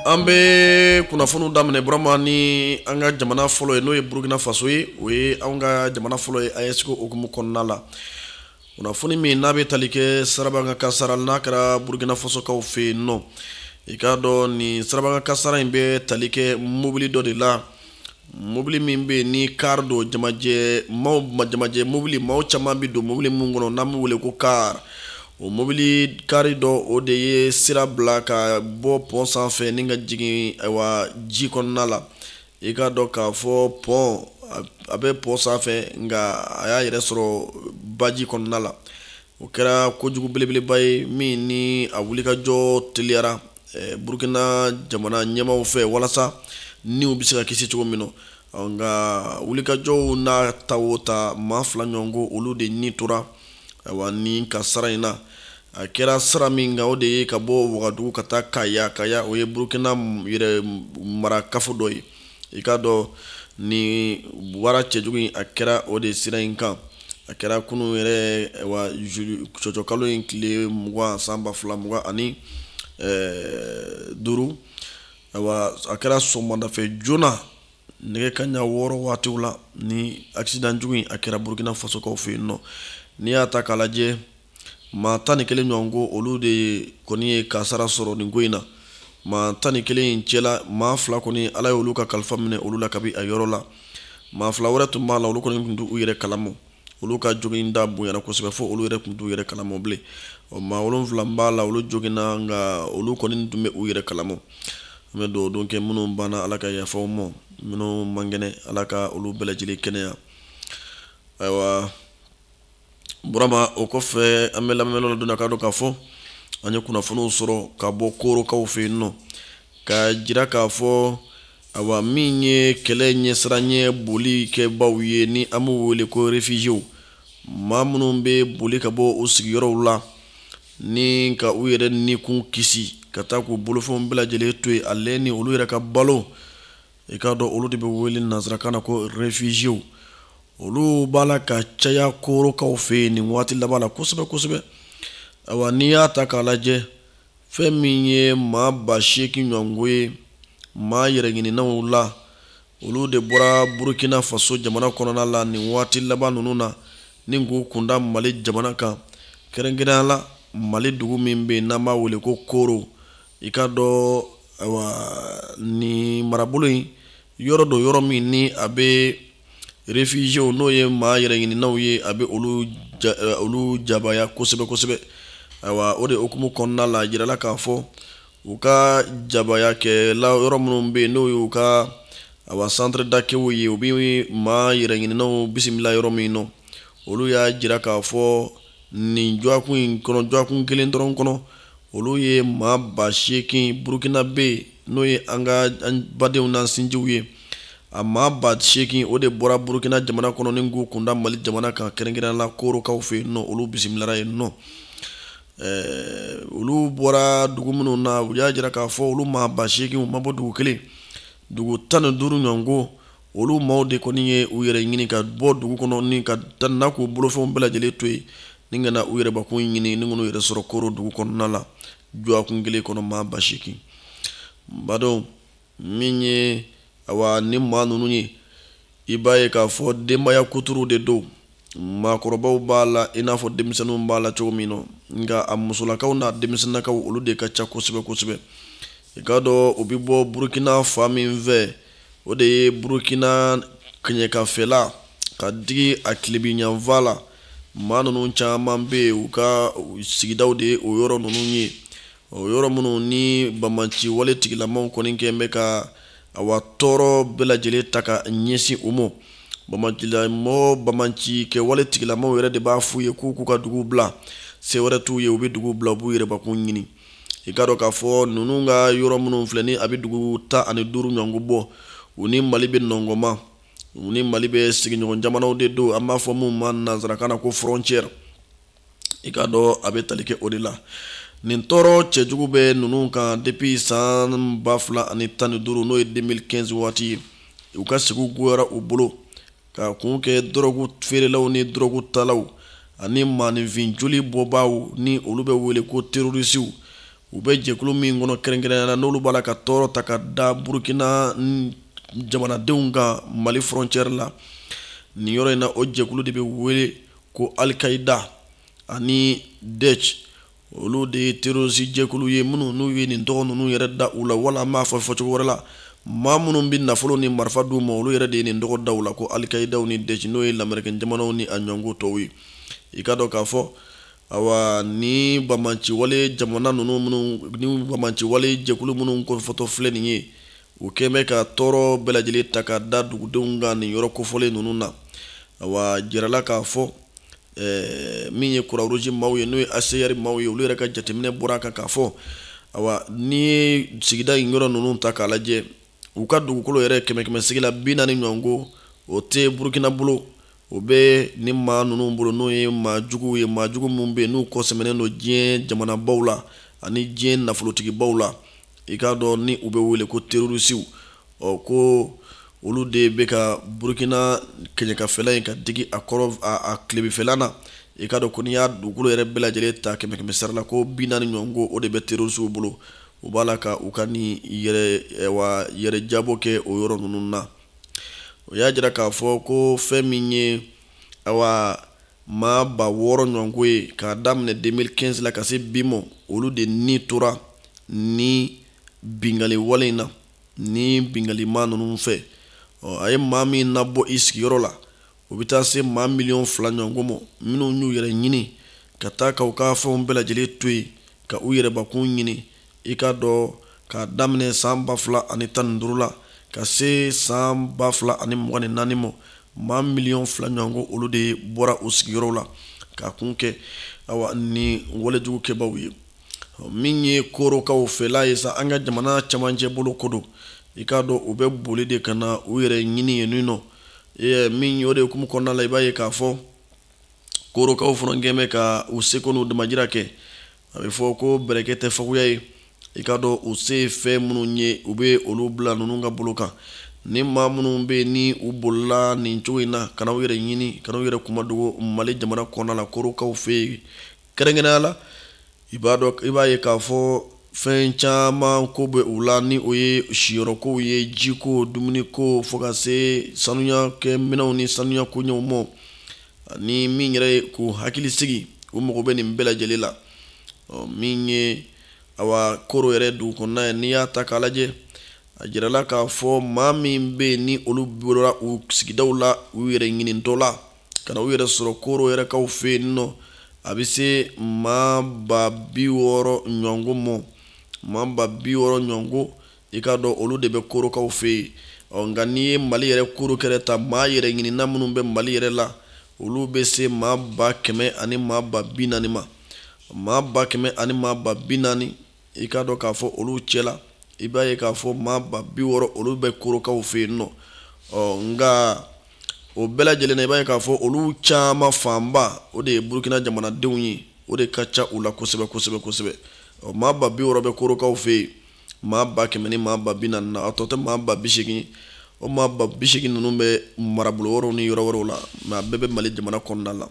An bɛ kunnafoniw daminɛ, Burama, ni an ka jamana fɔlɔ ye, n'o ye Burukina Faso ye. O ye anw ka jamana fɔlɔ ye AES hukumu kɔnɔna la. Kunnafoni min n'a bɛ tali kɛ sirabakan kasara n'a kɛra Burukina Fasokaw fɛ yen nɔ, i k'a dɔn nin sirabakan kasara in bɛ tali kɛ mobili dɔ de la, mobili min bɛ yen ni car don, jamajɛ maaw, jamajɛ mobili, maaw caman bɛ don mobili min kɔnɔ n'an bɛ wele ko car. O mobili car dɔ, o de ye sira bila ka bɔ pont sanfɛ ni ka jigin, ayiwa, ji kɔnɔna la. I k'a dɔn k'a fɔ pont, a bɛ pont sanfɛ, nka a y'a yɛrɛ sɔrɔ baji kɔnɔna la. O kɛra kojugu belebeleba ye min ni a wulikajɔ teliyara Burukina jamana ɲɛmaaw fɛ, walasa niw bɛ se ka kisi cogo min na. Nka wulikajɔw n'a ta o ta, maa 2 ɲɔgɔn ko, olu de ni tora, ayiwa, ni kasara in na. A kɛra sira min kan, o de ye ka bɔ Wagadugu ka taa Kaya. Kaya, o ye Burukina yɛrɛ mara kafo dɔ ye. I k'a dɔn ni baara cɛjugu in, a kɛra o de sira in kan. A kɛra kunun yɛrɛ wa, cɔcɔkalo in tile 20, san 2025. Ayiwa, a kɛra sɔgɔmadafɛ joona, nɛgɛ kanɲɛ 6 waatiw la, ni accident jugu in a kɛra Burukina Fasokaw fɛ yen nɔ. N'i y'a ta k'a lajɛ, maa 11 ɲɔgɔn ko, olu de kɔni ye kasara sɔrɔ nin ko in na. Maa 11 in cɛla, maa 2 kɔni, Ala ye olu ka kalifa minɛ olu la kabi a yɔrɔ la. Maa 2 wɛrɛ tun b'a la, olu kɔni tun t'u yɛrɛ kalama. Olu ka joginda bonyana kosɛbɛ fo olu yɛrɛ tun t'u yɛrɛ kalama bilen. Ɔ, maa 7 b'a la, olu joginna, nka olu kɔni tun bɛ u yɛrɛ kalama. An bɛ dugawu don kɛ minnu banna, Ala ka yafa u ma. Minnu man kɛnɛ, Ala ka olu bɛɛ lajɛlen kɛnɛya. Ayiwa Burama, o kɔfɛ, an bɛ lamɛnlaw ladɔnniya k'a dɔn k'a fɔ an ye kunnafoniw sɔrɔ ka bɔ Korokaw fɛ yen nɔ, ka jira k'a fɔ, awa, min ye kɛlɛ ɲɛsiran boli kɛbaw ye, ni an b'u wele ko réfugiés, maa minnu bɛ boli ka bɔ u sigiyɔrɔw la ni ka u yɛrɛ nikun kisi, ka taa k'u bolofɛnw bɛɛ lajɛlen to yen, ale ni olu yɛrɛ ka balo. I k'a dɔn olu de bɛ wele nanzarakan na ko réfugiés. Olu b'a la ka caya Korokaw fɛ yen nin waati laban la kosɛbɛ kosɛbɛ. Ayiwa, n'i y'a ta k'a lajɛ, fɛn min ye maa 8000 ɲɔgɔnko ye maa yɛrɛɲininaw la, olu de bɔra Burukina Faso jamana kɔnɔna la nin waati laban ninnu na ni k'u kunda Mali jamana kan, kɛrɛnkɛrɛnnenya la Mali dugu min bɛ yen n'an b'a wele ko Koro. I k'a dɔn, ayiwa, nin marabolo in yɔrɔ dɔ, yɔrɔ min ni a bɛ réfugiés, n'o ye maa yɛrɛɲininaw ye, a bɛ olu jabaya kosɛbɛ kosɛbɛ. Ayiwa, o de hukumu kɔnɔna la, a jirala k'a fɔ u ka jabaya kɛla yɔrɔ minnu bɛ yen, n'o y'u ka, awa, centre d'accueil ye, u bɛ maa yɛrɛɲininaw bisimila yɔrɔ min nɔ, olu y'a jira k'a fɔ nin dɔgɔkun in kɔnɔ, dɔgɔkun kelen dɔrɔn kɔnɔ, olu ye maa 8000 Burukinabe, n'o ye an ka an badenw n'an sinjiw ye, a maa 8000, o de bɔra Burukina jamana kɔnɔ ni k'u kunda Mali jamana kan, kɛrɛnkɛrɛnnenya la Korokaw fɛ yen nɔ. Olu bisimilara yen nɔ. Olu bɔra dugu minnu na, u y'a jira k'a fɔ olu maa 8000, u ma bɔ dugu kelen, dugu 15 ɲɔgɔn ko, olu maaw de kɔni ye u yɛrɛ ɲini ka bɔ dugu kɔnɔ ni ka n'a k'u bolofɛnw bɛɛ lajɛlen to yen ni ka na u yɛrɛbakun ɲini, ni k'u yɛrɛ sɔrɔ Koro dugu kɔnɔna la dɔgɔkun kelen kɔnɔ, maa 8000. N badenw, min ye, awa, ni maa ninnu ye, i b'a ye k'a fɔ denbaya kuturu de don. Maakɔrɔbaw b'a la i n'a fɔ denmisɛnninw b'a la cogo min na, nka a musolakaw n'a denmisɛnninakaw, olu de ka ca kosɛbɛ kosɛbɛ. I k'a dɔn u bɛ bɔ Burukina fan min fɛ, o de ye Burukina kɛɲɛkafɛla ka digi a tilebinyanfan la. Maa ninnu caman bɛ yen, u ka sigidaw de ye o yɔrɔ ninnu ye, o yɔrɔ minnu ni banbaanci wale tigilamaw kɔni kɛn bɛ ka, awa, tɔɔrɔ bɛɛ lajɛlen ta ka ɲɛsin u ma. Banbaancilamɔgɔ, banbaanci kɛwale tigilamaw yɛrɛ de b'a f'u ye k'u k'u ka dugu bila, se wɛrɛ t'u ye. U bɛ dugu bila, u b'u yɛrɛbakun ɲini. I k'a dɔn k'a fɔ ninnu ka yɔrɔ minnu filɛ ni a bɛ dugu 15 ɲɔgɔn bɔ, u ni Mali bɛ nɔngɔnma, u ni Mali bɛ sigiɲɔgɔn jamanaw de don, an b'a fɔ mun ma nanzarakan na ko frontière. I k'a dɔn a bɛ tali kɛ o de la. Nin tɔɔrɔ cɛjugu bɛ ninnu kan depuis san 2015, n'o ye 2015 waati ye. U ka sigiw goyara u bolo ka kun kɛ dɔrɔgu feerelaw ni dɔrɔgu talaw ani maaninfin joli bɔbaaw, ni olu bɛ wele ko terroristew. U bɛ jɛkulu min kɔnɔ kɛrɛnkɛrɛnnenya la, n'olu b'a la ka tɔɔrɔ ta ka da Burukina jamanadenw kan Mali frontière la nin yɔrɔ in na, o jɛkulu de bɛ wele ko Al-Qaïda ani Daesh. Olu de ye terroriste jɛkulu ye minnu n'u ye nin tɔgɔ ninnu yɛrɛ da u la, wala an b'a fɔ fɔcogo wɛrɛ la, maa minnu bɛ nafolo ni marifa d'u ma, olu yɛrɛ de ye nin tɔgɔ da u la ko Al-Qaïda ni Daesh, n'o ye lamɛrikɛn jamanaw ni a ɲɔgɔnko tɔw ye. I ka dɔn k'a fɔ awa ni banbaanciwale jamana ninnu minnu ni banbaanciwale jɛkulu minnu kɔfɔtɔ filɛ nin ye, u kɛn bɛ ka tɔɔrɔ bɛɛ lajɛlen ta ka da dugudenw kan nin yɔrɔ kofɔlen ninnu na. Awa jirala k'a fɔ min ye Croix-Rouge maaw ye, n'o ye HCR maaw ye, olu yɛrɛ ka jateminɛ bɔra a kan k'a fɔ awa n'i ye sigida in yɔrɔ ninnu ta k'a lajɛ, u ka dugukolo yɛrɛ 100 sigi la 40 ɲɔgɔnko, o tɛ Burukina bolo, o bɛ ni maa ninnu bolo, n'o ye maa juguw ye, maa jugu minnu bɛ yen n'u kɔsɛmɛnen don diɲɛ jamanabaw la ani diɲɛ nafolotigibaw la. I k'a dɔn ni u bɛ wele ko terrorisiw. Ɔ ko olu de bɛ ka Burukina kɛɲɛkafɛla in ka digi a kɔrɔ a tilebifɛla na. I k'a dɔn ko n'i y'a dugukolo yɛrɛ bɛɛ lajɛlen ta 100 sara la, ko 40 ɲɔgɔnko, o de bɛ terrorisiw bolo. U b'a la ka u ka nin yɛrɛ wa yɛrɛ jabo kɛ o yɔrɔ ninnu na. O y'a jira k'a fɔ ko fɛn min ye awa maa 6000 ɲɔgɔnko ye k'a daminɛ 2015 la ka se bi ma, olu de ni tora ni bingali wale in na, ni bingalima ninnu fɛ. Ɔ a ye maa min nabɔ i sigiyɔrɔ la, o bɛ taa se maa 2 miliyɔn ɲɔgɔnko ma, minnu y'u yɛrɛ ɲini ka taa ka u ka fɛnw bɛɛ lajɛlen to yen ka u yɛrɛbakun ɲini. I k'a dɔn k'a daminɛ san 2015 la ka se san 2024 ma, maa 2 miliyɔn ɲɔgɔnko, olu de bɔra u sigiyɔrɔw la k'a kun kɛ awa ni walejugu kɛbaw ye. Min ye korokaw fɛla ye sa, an ka jamana camancɛ bolo ko don. I k'a dɔn u bɛ boli de ka na u yɛrɛ ɲini yen nɔ. Min o de hukumu kɔnɔna la, i b'a ye k'a fɔ korokaw fana kɛn bɛ ka u seko n'u damajira kɛ. A bɛ fɔ ko bɛrɛkɛ tɛ fagoya ye. I k'a dɔn u se ye fɛn minnu ye, u bɛ olu bila ninnu ka bolo kan. Ni maa minnu bɛ yen ni u bolila nin cogo in na ka na u yɛrɛ ɲini, ka na u yɛrɛ kuma dogo Mali jamana kɔnɔna la, korokaw fɛ yen kɛrɛnkɛrɛnnenya la, i b'a dɔn, i b'a ye k'a fɔ fɛn caman ko bɛ u la, ni o ye siyɔrɔkow ye, jiko, dumuniko, fo ka se sanuya kɛ minɛnw ni sanuya koɲɛw ma, ani min yɛrɛ ye k'u hakili sigi. U mago bɛ nin bɛɛ lajɛlen la. Ɔ min ye awa koro yɛrɛ dugu kɔnɔna ye, n'i y'a ta k'a lajɛ, a jirala k'a fɔ maa min bɛ yen ni olu bɔra u sigidaw la u yɛrɛ ɲinitɔ la ka na u yɛrɛ sɔrɔ koro yɛrɛ kaw fɛ yen nɔ, a bɛ se maa 60,000 ɲɔgɔnko ma. Maa 60,000 ɲɔgɔnko, i k'a dɔn olu de bɛ korokaw fɛ yen. Ɔ nka n'i ye Mali yɛrɛ koro kɛrɛ ta, maa yɛrɛ ɲinina minnu bɛ Mali yɛrɛ la, olu bɛ se maa 100,000 ani maa 40,000 ma. Maa 100,000 ani maa 40,000, i k'a dɔn k'a fɔ olu cɛla, i b'a ye k'a fɔ maa 60,000, olu bɛ korokaw fɛ yen nɔ. Ɔ nka o bɛɛ lajɛlen na, i b'a ye k'a fɔ olu caman fanba, o de ye Burukina jamanadenw ye, o de ka ca u la kosɛbɛ kosɛbɛ kosɛbɛ. Ɔ maa 60,000 bɛ korokaw fɛ yen, maa 100,000 ni maa 40,000 na, a tɔ tɛ maa 80,000. O maa 80,000 ninnu bɛ marabolo wɛrɛw ni yɔrɔ wɛrɛw la, mais a bɛɛ bɛ Mali jamana kɔnɔna la.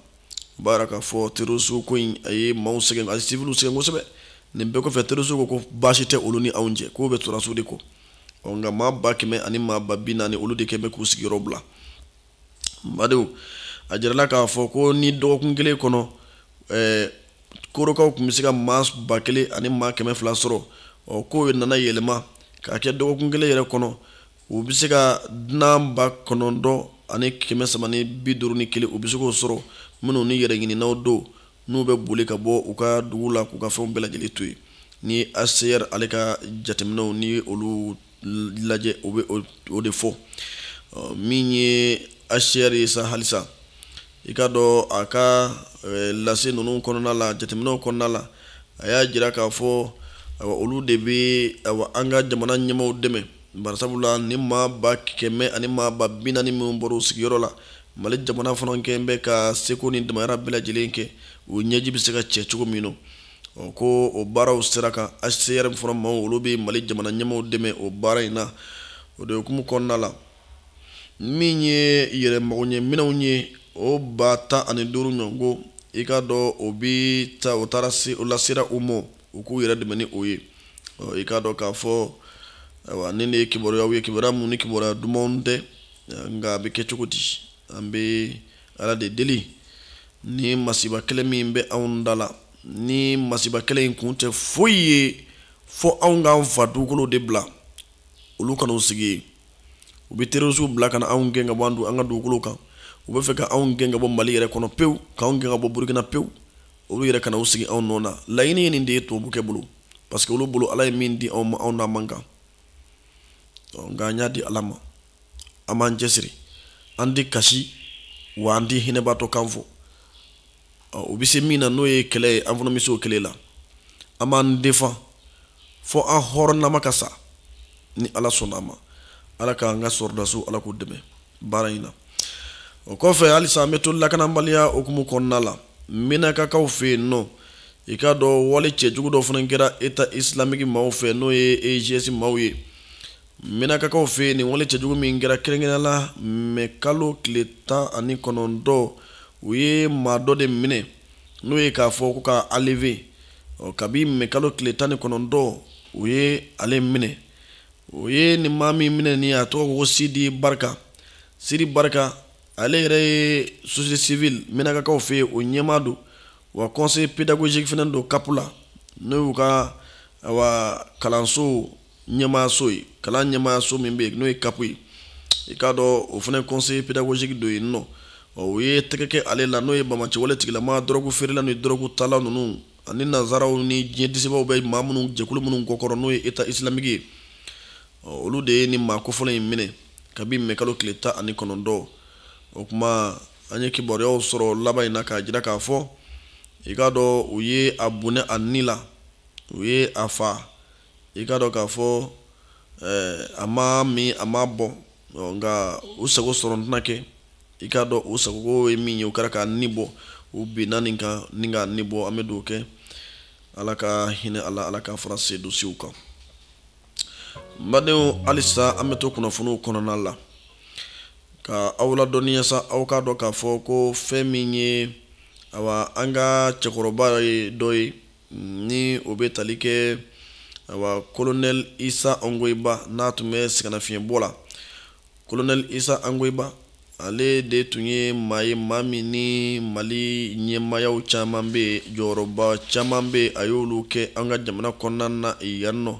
O b'a yira k'a fɔ terroriste ko in, a ye maaw sɛgɛn, a ye civils sɛgɛn kosɛbɛ. Nin bɛɛ kɔfɛ, terroriste ko ko baasi tɛ olu ni anw cɛ, k'o bɛ sɔrɔdasiw de kɔ. Ɔ nka maa 100,000 ani maa 40,000, olu de kɛn bɛ k'u sigiyɔrɔ bila. N badenw, a jirala k'a fɔ ko ni dɔgɔkun kelen kɔnɔ, korokaw tun bɛ se ka maa 1000 ani maa 200 sɔrɔ. Ɔ k'o nana yɛlɛma k'a kɛ dɔgɔkun kelen yɛrɛ kɔnɔ, u bɛ se ka dunan 9351, u bɛ se k'o sɔrɔ, minnu ni yɛrɛ ɲininaw don, n'u bɛ boli ka bɔ u ka dugu la k'u ka fɛnw bɛɛ lajɛlen to yen. Ni HCR ale ka jateminɛw ni olu lajɛ, o bɛ o de fɔ. Min ye HCR ye sa, halisa i k'a dɔn a ka lase ninnu kɔnɔna la, jateminɛw kɔnɔna la, a y'a jira k'a fɔ awa olu de bɛ awa an ka jamana ɲɛmaaw dɛmɛ, barisabula ni maa 100,000 ani maa 40,000 minnu bɔra u sigiyɔrɔ la, Mali jamana fana kɛn bɛ ka seko ni damayira bɛɛ lajɛlen kɛ u ɲɛji bɛ se ka cɛ cogo min na. Ɔ ko o baaraw sera kan, HCR fana maaw, olu bɛ Mali jamana ɲɛmaaw dɛmɛ o baara in na. O de hukumu kɔnɔna la, min ye yɛrɛ magoɲɛ minɛnw ye, o 15,000 ɲɔgɔnko, i k'a dɔn o bi ta o taara se o lasera u ma. U k'u yɛrɛ dɛmɛ ni o ye. I k'a dɔn k'a fɔ ayiwa ni ne ye kibaruyaw ye, kibaruya minnu ni kibaruya dumanw tɛ, nka a bɛ kɛ cogo di? An bɛ Ala de deli ni masiba kɛlɛ min bɛ anw da la, ni masiba kɛlɛ in kun tɛ foyi ye fo anw k'an fa dugukolo de bila, olu kana u sigi yen. U bɛ terroristew bila ka na anw gɛn ka bɔ an ka dugukolo kan. U bɛ fɛ ka anw gɛn ka bɔ Mali yɛrɛ kɔnɔ pewu, k'anw gɛn ka bɔ Burukina pewu. Olu yɛrɛ kana u sigi anw nɔ na. Laɲini ye nin de ye tubabukɛ bolo, parce que olu bolo Ala ye min di anw ma, anw n'a man kan. Nka an y'a di Ala ma, an b'an cɛsiri, an tɛ kasi wa an tɛ hinɛbaatɔ kan fɔ. U bɛ se min na n'o ye kɛlɛ ye, an fana bɛ se o kɛlɛ la. An b'an defan fo an hɔrɔnnama ka sa ni Ala sɔnna a ma. Ala k'an ka sɔrɔdasiw, Ala k'u dɛmɛ baara in na. O kɔfɛ halisa an bɛ to lakanabaliya hukumu kɔnɔna la Menakakaw fɛ yen nɔ. I k'a dɔn wale cɛjugu dɔ fana kɛra État islamique maaw fɛ, n'o ye EIGS maaw ye Menakakaw fɛ yen. Nin wale cɛjugu min kɛra kɛrɛnkɛrɛnnenya la mɛ kalo tile 19, u ye maa dɔ de minɛ, n'o ye k'a fɔ ko ka enlever. Kabi mɛ kalo tile 19 u ye ale minɛ. O ye nin maa min minɛ ni a tɔgɔ ko Sidi Barika. Sidi Barika ale yɛrɛ ye société civile Menakakaw fɛ yen, o ɲɛmaa don, wa conseil pédagogique fana don CAP la, n'o y'u ka awa kalanso ɲɛmaayaso ye, kalan ɲɛmaayaso min bɛ yen n'o ye CAP ye. I k'a dɔn o fana conseil pédagogique don yen nɔ. O ye tɛgɛ kɛ ale la, n'o ye banbaanciwale tigilama, dɔrɔgu feerela ni dɔrɔgu tala ninnu ani nanzaraw ni diɲɛ disibaw bɛ maa minnu jɛkulu minnu kɔkɔrɔ, n'o ye État islamique ye. Olu de ye nin maa kofɔlen in minɛ kabi mɛ kalo tile 19. O kuma an ye kibaruyaw sɔrɔ laban in na k'a jira k'a fɔ i k'a dɔn u ye a bɔnɛ a ni la, u ye a fa. I k'a dɔn k'a fɔ a ma min, a ma bɔ, nka u sago sɔrɔ tɛna kɛ. I k'a dɔn u sago ye min ye, o kɛra k'a ni bɔ. U binna nin kan ni k'a ni bɔ. An bɛ dugawu kɛ, Ala ka hinɛ a la, Ala ka fara sedusiw kan. N badenw, halisa an bɛ to kunnafoniw kɔnɔna la ka aw ladɔnniya sa. Aw k'a dɔn k'a fɔ ko fɛn min ye awa an ka cɛkɔrɔba ye dɔ ye, ni o bɛ tali kɛ awa colonel Isa Ongoyiba, n'a tun bɛ sɛgɛnnafiɲɛbɔ la. Colonel Isa Ongoyiba ale de tun ye maa ye, maa min ni Mali ɲɛmaayaw caman bɛ yen, jɔyɔrɔba caman bɛ yen, a y'olu kɛ an ka jamana kɔnɔna na yan nɔ.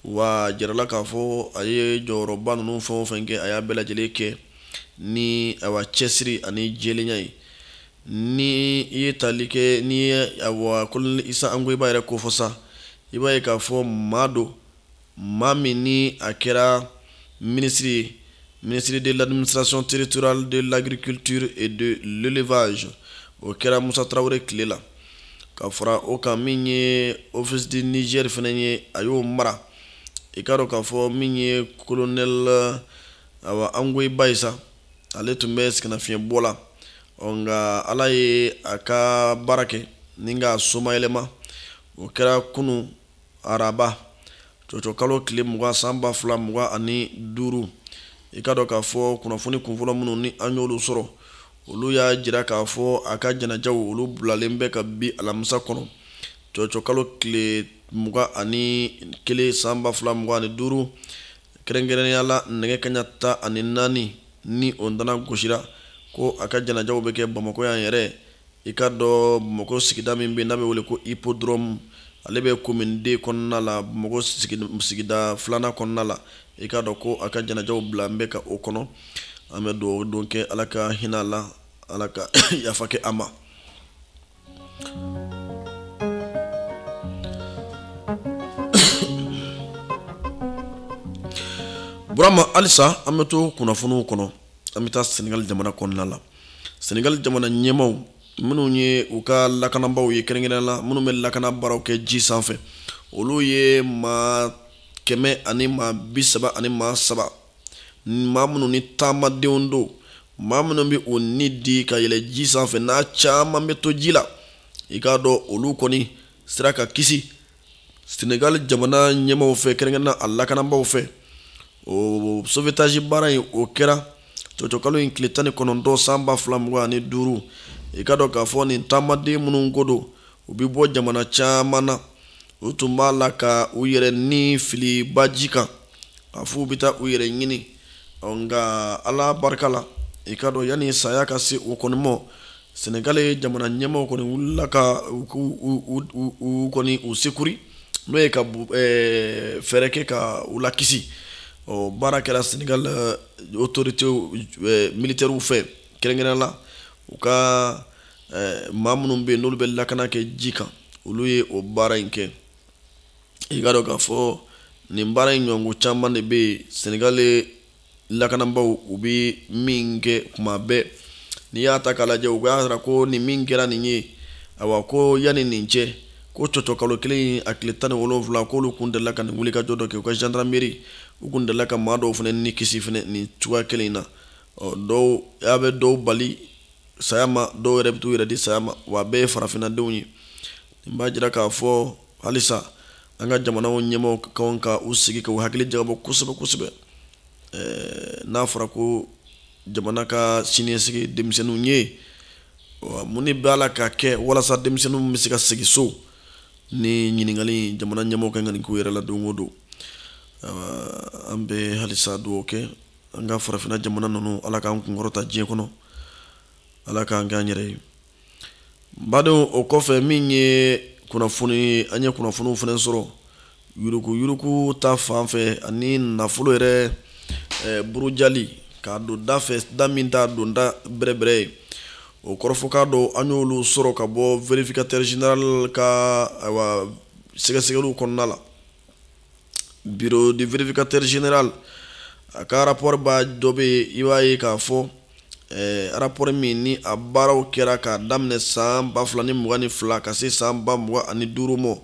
Wa jirala k'a fɔ a ye jɔyɔrɔba ninnu fɛn o fɛn kɛ, a y'a bɛɛ lajɛlen kɛ ni awa cɛsiri ani jɛlenya ye. Ni i ye tali kɛ, n'i ye awa colonel Isa Ongoyiba yɛrɛ ko fɔ sa, i b'a ye k'a fɔ maa don, maa min ni a kɛra ministre ye, ministre de l'administration territoriale, de l'agriculture et de l'élevage. O kɛra Musa Tarawele tile la. Ka fara o kan, min ye office du Niger fana ye, a y'o mara. I k'a dɔn k'a fɔ min ye colonel awa Ongoyiba ye sa, ale tun bɛ sɛgɛnnafiɲɛbɔ la. Nka Ala ye a ka baara kɛ ni k'a somayɛlɛma. O kɛra kunu araba cɔcɔ kalo tile 20 san 2025. I k'a dɔn k'a fɔ kunnafoni kunfɔlɔ minnu ni an y'olu sɔrɔ, olu y'a jira k'a fɔ a ka janajaw olu bilalen bɛ ka bi alamisa kɔnɔ cɔcɔ kalo tile 21 san 2025, kɛrɛnkɛrɛnnenya la nɛgɛ kaɲa 14 ni o dana gosira, ko a ka janajaw bɛ kɛ Bamakɔ yan yɛrɛ. I k'a dɔn Bamakɔ sigida min bɛ yen n'a bɛ wele ko hippodrome, ale bɛ commune D kɔnɔna la, Bamakɔ sigida filanan kɔnɔna la. I k'a dɔn ko a ka janajaw bila n bɛ ka o kɔnɔ. An bɛ dugawu don kɛ, Ala ka hinɛ a la, Ala ka yafa kɛ a ma. Burama, halisa an bɛ to kunnafoniw kɔnɔ. An bɛ taa Senegal jamana kɔnɔna la. Senegal jamana ɲɛmaaw minnu ye u ka lakanabaaw ye, kɛrɛnkɛrɛnnenya la minnu bɛ lakana baaraw kɛ ji sanfɛ, olu ye maa 133, maa minnu ni taamadenw don, maa minnu bɛ u ni di ka yɛlɛ ji sanfɛ, n'a caman bɛ to ji la. I k'a dɔn olu kɔni sera ka kisi Senegal jamana ɲɛmaaw fɛ, kɛrɛnkɛrɛnnenya a lakanabaaw fɛ. O sauvetage baara in, o kɛra cɔcɔkalo in tile 19 san 2025. I k'a dɔn k'a fɔ nin taamaden minnu ko don, u bɛ bɔ jamana caman na. U tun b'a la ka u yɛrɛ ni fili baji kan k'a fɔ u bɛ taa u yɛrɛ ɲini. Nka Ala barika la, i k'a dɔn, yanni saya ka se o kɔni ma, Senegal jamana ɲɛmaaw kɔni wulila ka u kɔni u sekuri, n'o ye ka fɛɛrɛ kɛ ka u lakisi. Ɔ, baara kɛra Senegal autorité militaires fɛ, kɛrɛnkɛrɛnnenya la u ka maa minnu bɛ yen n'olu bɛ lakana kɛ ji kan, olu ye o baara in kɛ. I k'a dɔn k'a fɔ nin baara in ɲɔgɔnko caman de bɛ yen, Senegal lakanabaaw u bɛ min kɛ kuma bɛɛ. N'i y'a ta k'a lajɛ, u y'a jira ko nin min kɛra nin ye, ayiwa, ko yanni nin cɛ, ko cɔcɔ kalo 1 in a tile 17, k'olu kun delila ka nin wulikajɔ dɔ kɛ. U ka gendarmerie, u kun delila ka maa dɔw fana ni kisi fana nin cogoya kelen in na. Ɔ, dɔw a bɛ dɔw bali saya ma, dɔw yɛrɛ bɛ t'u yɛrɛ di saya ma, wa a bɛɛ ye farafinnadenw ye. Nin b'a jira k'a fɔ halisa an ka jamanaw ɲɛmaaw ka kan ka u sigi ka u hakili jagabɔ kosɛbɛ kosɛbɛ. N'a fɔra ko jamana ka siniɲɛsigi denmisɛnninw ye, mun de b'a la ka kɛ walasa denmisɛnninw bɛ se ka segin so? Ni ɲininkali, jamana ɲɛmaaw kan ka nin k'u yɛrɛ la don o don. An bɛ halisa dugawu kɛ an ka farafinna jamana ninnu, Ala k'an kunkɔrɔta diɲɛ kɔnɔ, Ala k'an kɛ an yɛrɛ ye. N badenw, o kɔfɛ, min ye kunnafoni, an ye kunnafoniw fana sɔrɔ yuruku yuruku ta fan fɛ ani nafolo yɛrɛ burujali k'a don da fɛ, da min t'a don da bɛrɛbɛrɛ ye. O kɔrɔfɔkan dɔw, an y'olu sɔrɔ ka bɔ vérificateur général ka, ayiwa, sɛgɛsɛgɛliw kɔnɔna la. Bureau du vérificateur général a ka rapport ba dɔ bɛ yen, i b'a ye k'a fɔ rapport min ni a baaraw kɛra k'a daminɛ san 2022 ka se san 2025 ma,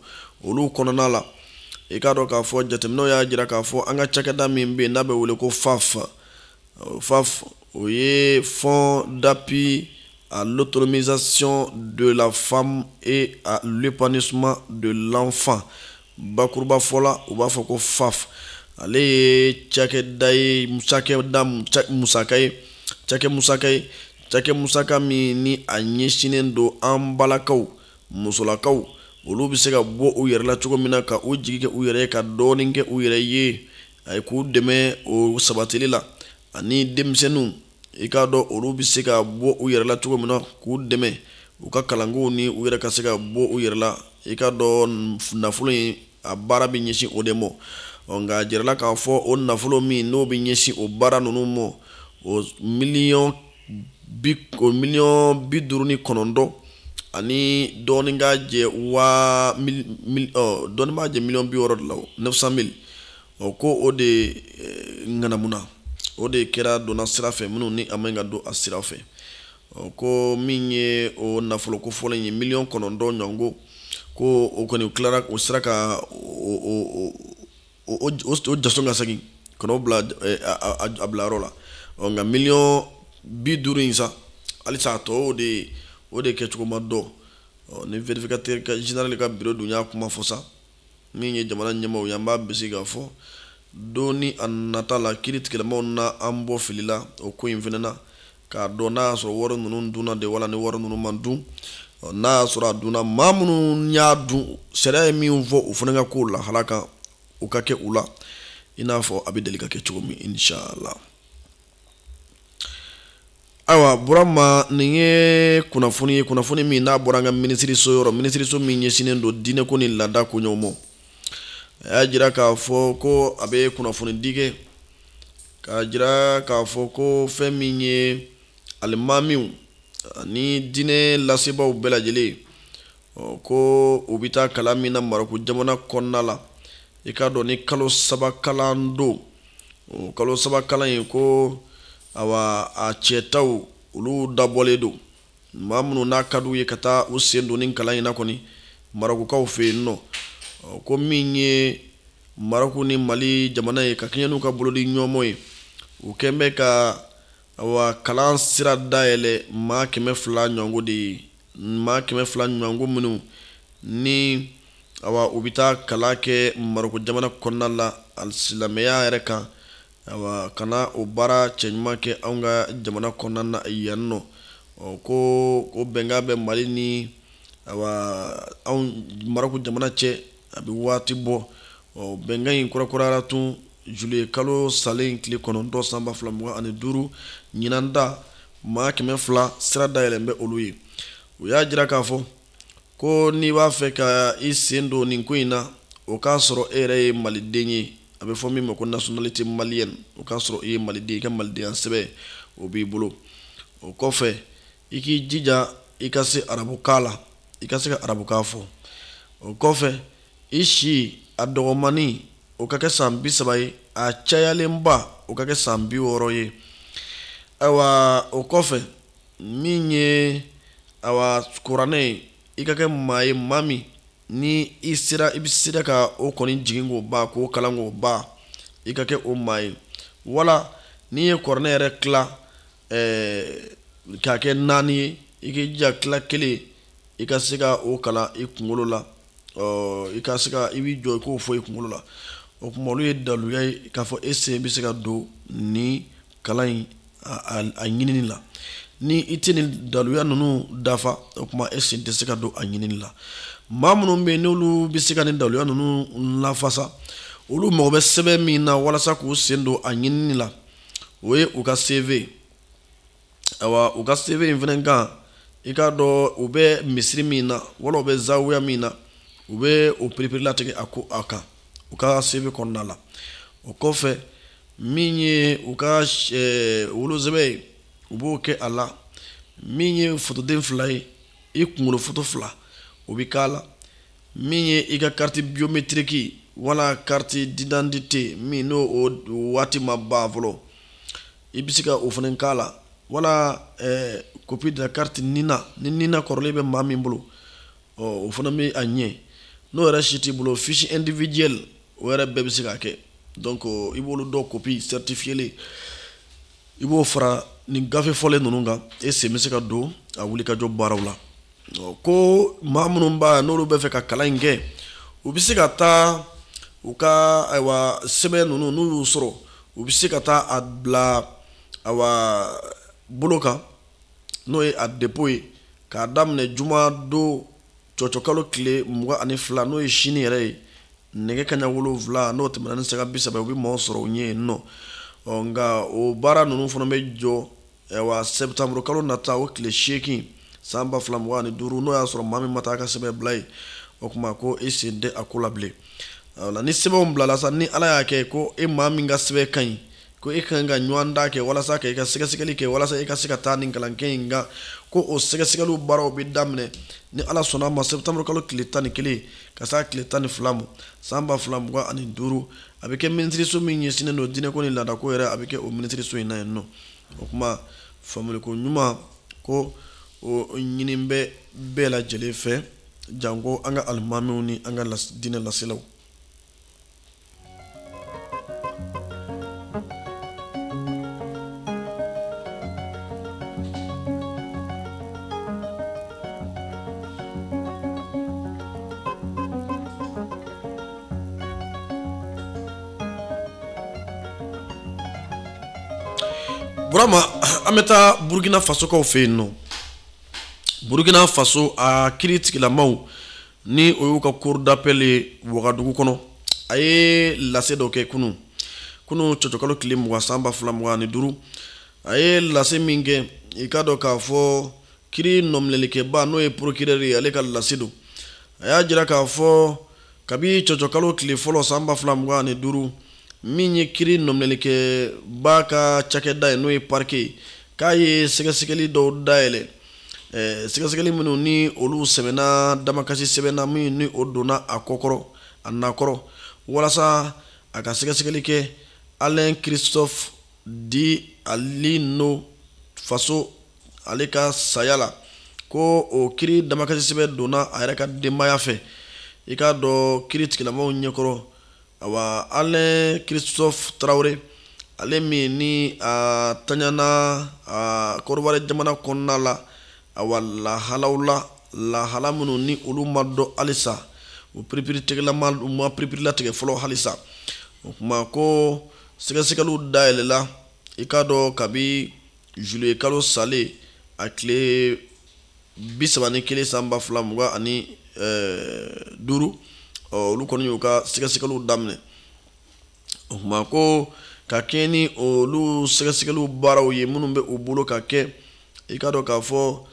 olu kɔnɔna la, i k'a dɔn k'a fɔ jateminɛw y'a jira k'a fɔ an ka cakɛda min bɛ yen n'a bɛ wele ko FAF, FAF, o ye Fonds d'appui à l'autonomisation de la femme et à l'épanouissement de l'enfant, bakuruba fɔ la u b'a fɔ ko FAF, ale ye cakɛda ye, cakɛda musaka ye, cakɛ musaka ye, cakɛ musaka min ni a ɲɛsinnen don an balakaw, musolakaw, olu bɛ se ka bɔ u yɛrɛ la cogo min na, ka u jigi kɛ u yɛrɛ ye, ka dɔɔnin kɛ u yɛrɛ ye, a ye k'u dɛmɛ o sabatili la, ani denmisɛnninw, i k'a dɔn, olu bɛ se ka bɔ u yɛrɛ la cogo min na, k'u dɛmɛ u ka kalankow ni u yɛrɛ ka se ka bɔ u yɛrɛ la. I k'a dɔn, nafolo in a baara bɛ ɲɛsin o de ma. Nka a jirala k'a fɔ o nafolo min n'o bɛ ɲɛsin o baara ninnu ma, o 59 miliyɔn ani dɔɔnin ka jɛ waa, dɔɔnin b'a jɛ 60 miliyɔn de la, o 900 mille. Ɔ, ko o de ŋanamuna, o de kɛra donna sira fɛ minnu ni a man ka don a sira fɛ. Ɔ, ko min ye o nafolo ko fɔlɔ ye, 9 miliyɔn ɲɔgɔnko, ko o kɔni tilara o sera ka o jaso ka segin ka n'o bila a bilayɔrɔ la. Ɔ, nka 50 miliyɔn in sa, halisa a tɔ o de kɛcogo ma dɔn. Ɔ, ni vérificateur général ka bureau dun y'a kuma fɔ sa, min ye jamana ɲɛmaaw ye, an b'a bisi k'a fɔ don ni a nata la, kiiri tigɛlamaw na an bɔ fili la o ko in fana na, k'a dɔn n'a y'a sɔrɔ wari ninnu dunna de wala ni wari ninnu ma dun. N'a y'a sɔrɔ a dunna, maa minnu y'a dun, sariya ye min fɔ o fana ka ko lahala kan, o ka kɛ u la i n'a fɔ a bɛ deli ka kɛ cogo min, inshallah. Ayiwa Burama, nin ye kunnafoni ye, kunnafoni min n'a bɔra an ka minisiriso yɔrɔ, minisiriso min ɲɛsinnen don diinɛko ni laada koɲɛw ma. A y'a jira k'a fɔ ko a bɛ kunnafoni di kɛ k'a jira k'a fɔ ko fɛn min ye alimamiw ani diinɛ lasebaaw bɛɛ lajɛlen, ko u bɛ taa kalan min na Marɔku jamana kɔnɔna la, i k'a dɔn ni kalo 3 kalan don. O kalo 3 kalan in, ko awa, a cɛtaw olu dabɔlen don maa minnu n'a ka d'u ye ka taa u sen don ni kalan in na kɔni Marɔkukaw fɛ yen nɔ. Ko min ye Marɔku ni Mali jamana ye, ka kɛɲɛ n'u ka bolodi ɲɔgɔnmɔ ye, u kɛn bɛ ka, awa, kalan sira dayɛlɛ maa 200 ɲɔgɔnko de ye, maa 200 ɲɔgɔnko minnu ni, awa, u bɛ taa kalan kɛ Marɔku jamana kɔnɔna la silamɛya yɛrɛ kan, awa, ka na o baara cɛɲuman kɛ anw ka jamana kɔnɔna na yan nɔ. Ɔ, ko o bɛnkan bɛ Mali ni, awa, anw Marɔku jamana cɛ. A bɛ waati bɔ. Ɔ, bɛnkan in kurakurayara tun juillet kalo salen tile 9 san 2025. Ɲinan ta, maa 200 sira dayɛlɛn bɛ olu ye. U y'a jira k'a fɔ ko n'i b'a fɛ ka i sen don nin ko in na, o k'a sɔrɔ e yɛrɛ ye maliden ye, a bɛ fɔ min ma ko nationalité malienne. O k'a sɔrɔ i ye maliden, i ka malidenya sɛbɛn o b'i bolo. O kɔfɛ, i k'i jija i ka se arabukan la, i ka se ka arabukan fɔ. O kɔfɛ, i si a dɔgɔmani o ka kɛ san 30 ye, a cayalenba o ka kɛ san 60 ye. Ayiwa, o kɔfɛ, min ye awa kuranɛ ye, i ka kɛ maa ye, maa min ni i sera, i bɛ sera ka o kɔni jigin k'o ban, k'o kalan k'o ban, i ka kɛ o maa ye. Wala n'i ye kuranɛ yɛrɛ tila k'a kɛ 4 ye, i k'i jija tila 1 i ka se ka o kalan i kunkolo la. Ɔ, i ka se ka i b'i jɔ i k'o fɔ i kunkolo la. O tuma, olu ye daluya ye k'a fɔ e sen bɛ se ka don nin kalan in a ɲinini la. Ni i tɛ nin daluya ninnu dafa, o tuma e sen tɛ se ka don a ɲinini la. Maa minnu bɛ yen, n'olu bɛ se ka nin daluya ninnu lafasa, olu mago bɛ sɛbɛn min na walasa k'u sen don a ɲinini la, o ye u ka CV. Ayiwa, u ka CV in fana kan, i k'a dɔn u bɛ misiri min na wala u bɛ zawiya min na, u bɛ o pereperelatigɛ a ko a kan u ka CV kɔnɔna la. O kɔfɛ, min ye u ka wolosɛbɛn ye, u b'o kɛ a la. Min ye fotoden 2 ye, i kunkolo foto 2, o bɛ k'a la. Min ye i ka carte biométrique wala carte d'identité min n'o o waati ma ban fɔlɔ, i bɛ se ka o fana k'a la. Wala copie de la carte NINA, ni NINA kɔrɔlen bɛ maa min bolo, ɔ, o fana bɛ a ɲɛ. N'o yɛrɛ si t'i bolo, fiche individuelle, o yɛrɛ bɛɛ bɛ se ka kɛ. Donc i b'olu dɔw copie certifiée, i b'o fara nin gafe fɔlen ninnu kan, e sen bɛ se ka don a wulikajɔ baaraw la. Ko maa minnu b'a n'olu bɛ fɛ ka kalan in kɛ, u bɛ se ka taa u ka ayiwa sɛbɛn ninnu, n'u y'u sɔrɔ, u bɛ se ka taa a bila ayiwa bolo kan, n'o ye a dépôt ye, k'a daminɛ juma don cɔcɔkalo tile 22, n'o ye sini yɛrɛ ye, nɛgɛ kaɲa 7 n'o tɛmɛna ni sanga 30, u bɛ maaw sɔrɔ u ɲɛ yen nɔ. Ɔ, nka o baara ninnu fana bɛ jɔ ayiwa septembre kalo nata o tile 8 san 2025. N'o y'a sɔrɔ maa min ma taa a ka sɛbɛn bila yen, o tuma ko e sen tɛ a ko la bilen. Wala ni sɛbɛnw bilala sa, ni Ala y'a kɛ ko e maa min ka sɛbɛn ka ɲi, ko e kan ka ɲɔgɔn da kɛ walasa ka i ka sɛgɛsɛgɛli kɛ, walasa i ka se ka taa nin kalankɛ in kan, ko o sɛgɛsɛgɛliw baaraw bɛ daminɛ ni Ala sɔnna a ma septembre kalo tile 11 ka se tile 12 ma san 2025. A bɛ kɛ minisiriso min ɲɛsinnen don diinɛko ni laadako yɛrɛ, a bɛ kɛ o minisiriso in na yen nɔ. O tuma, faamuyaliko ɲuman ko o ɲini bɛ bɛɛ lajɛlen fɛ, janko an ka alimamiw ni an ka diinɛ laselaw. Burama, an bɛ taa Burukina Fasokaw fɛ yen nɔ. Burukina Faso a kiiri tigilamaw, ni o y'u ka cour d'appel ye Wagadugu kɔnɔ, a ye lase dɔ kɛ kunun, kunun cɔcɔkalo tile 20 san 2025. A ye lase min kɛ, i k'a dɔn k'a fɔ kiiri nɔminɛlikɛba, n'o ye procureur ye, ale ka lase don. A y'a jira k'a fɔ kabi cɔcɔkalo tile 1 san 2025, min ye kiiri nɔminɛlikɛba ka cakɛda ye, n'o ye parquet ye, k'a ye sɛgɛsɛgɛli dɔw dayɛlɛ, sɛgɛsɛgɛli minnu ni olu sɛbɛnna damakasi sɛbɛnna min ni o donna a kɔkɔrɔ a nakɔrɔ, walasa a ka sɛgɛsɛgɛli kɛ Alain Christophe dit Alino Faso ale ka saya la. Ko o kiiri damakasi sɛbɛn donna a yɛrɛ ka denbaya fɛ, i k'a dɔn kiiri tigilamaw ɲɛkɔrɔ. Awa, Alain Christophe Traoré, ale min ni a taɲana a Kɔdiwari jamana kɔnɔna la, awa lahalaw la, lahala minnu ni olu ma dɔn halisa, o piripiritigɛlama u ma piripirilatigɛ fɔlɔ halisa. O tuma ko sɛgɛsɛgɛliw dayɛlɛla, i k'a dɔn kabi juillet kalo salen a tile 31 san 2025. Ɔ, olu kɔni y'u ka sɛgɛsɛgɛliw daminɛ. O tuma ko ka kɛɲɛ ni olu sɛgɛsɛgɛliw baaraw ye minnu bɛ u bolo ka kɛ, i k'a dɔn k'a fɔ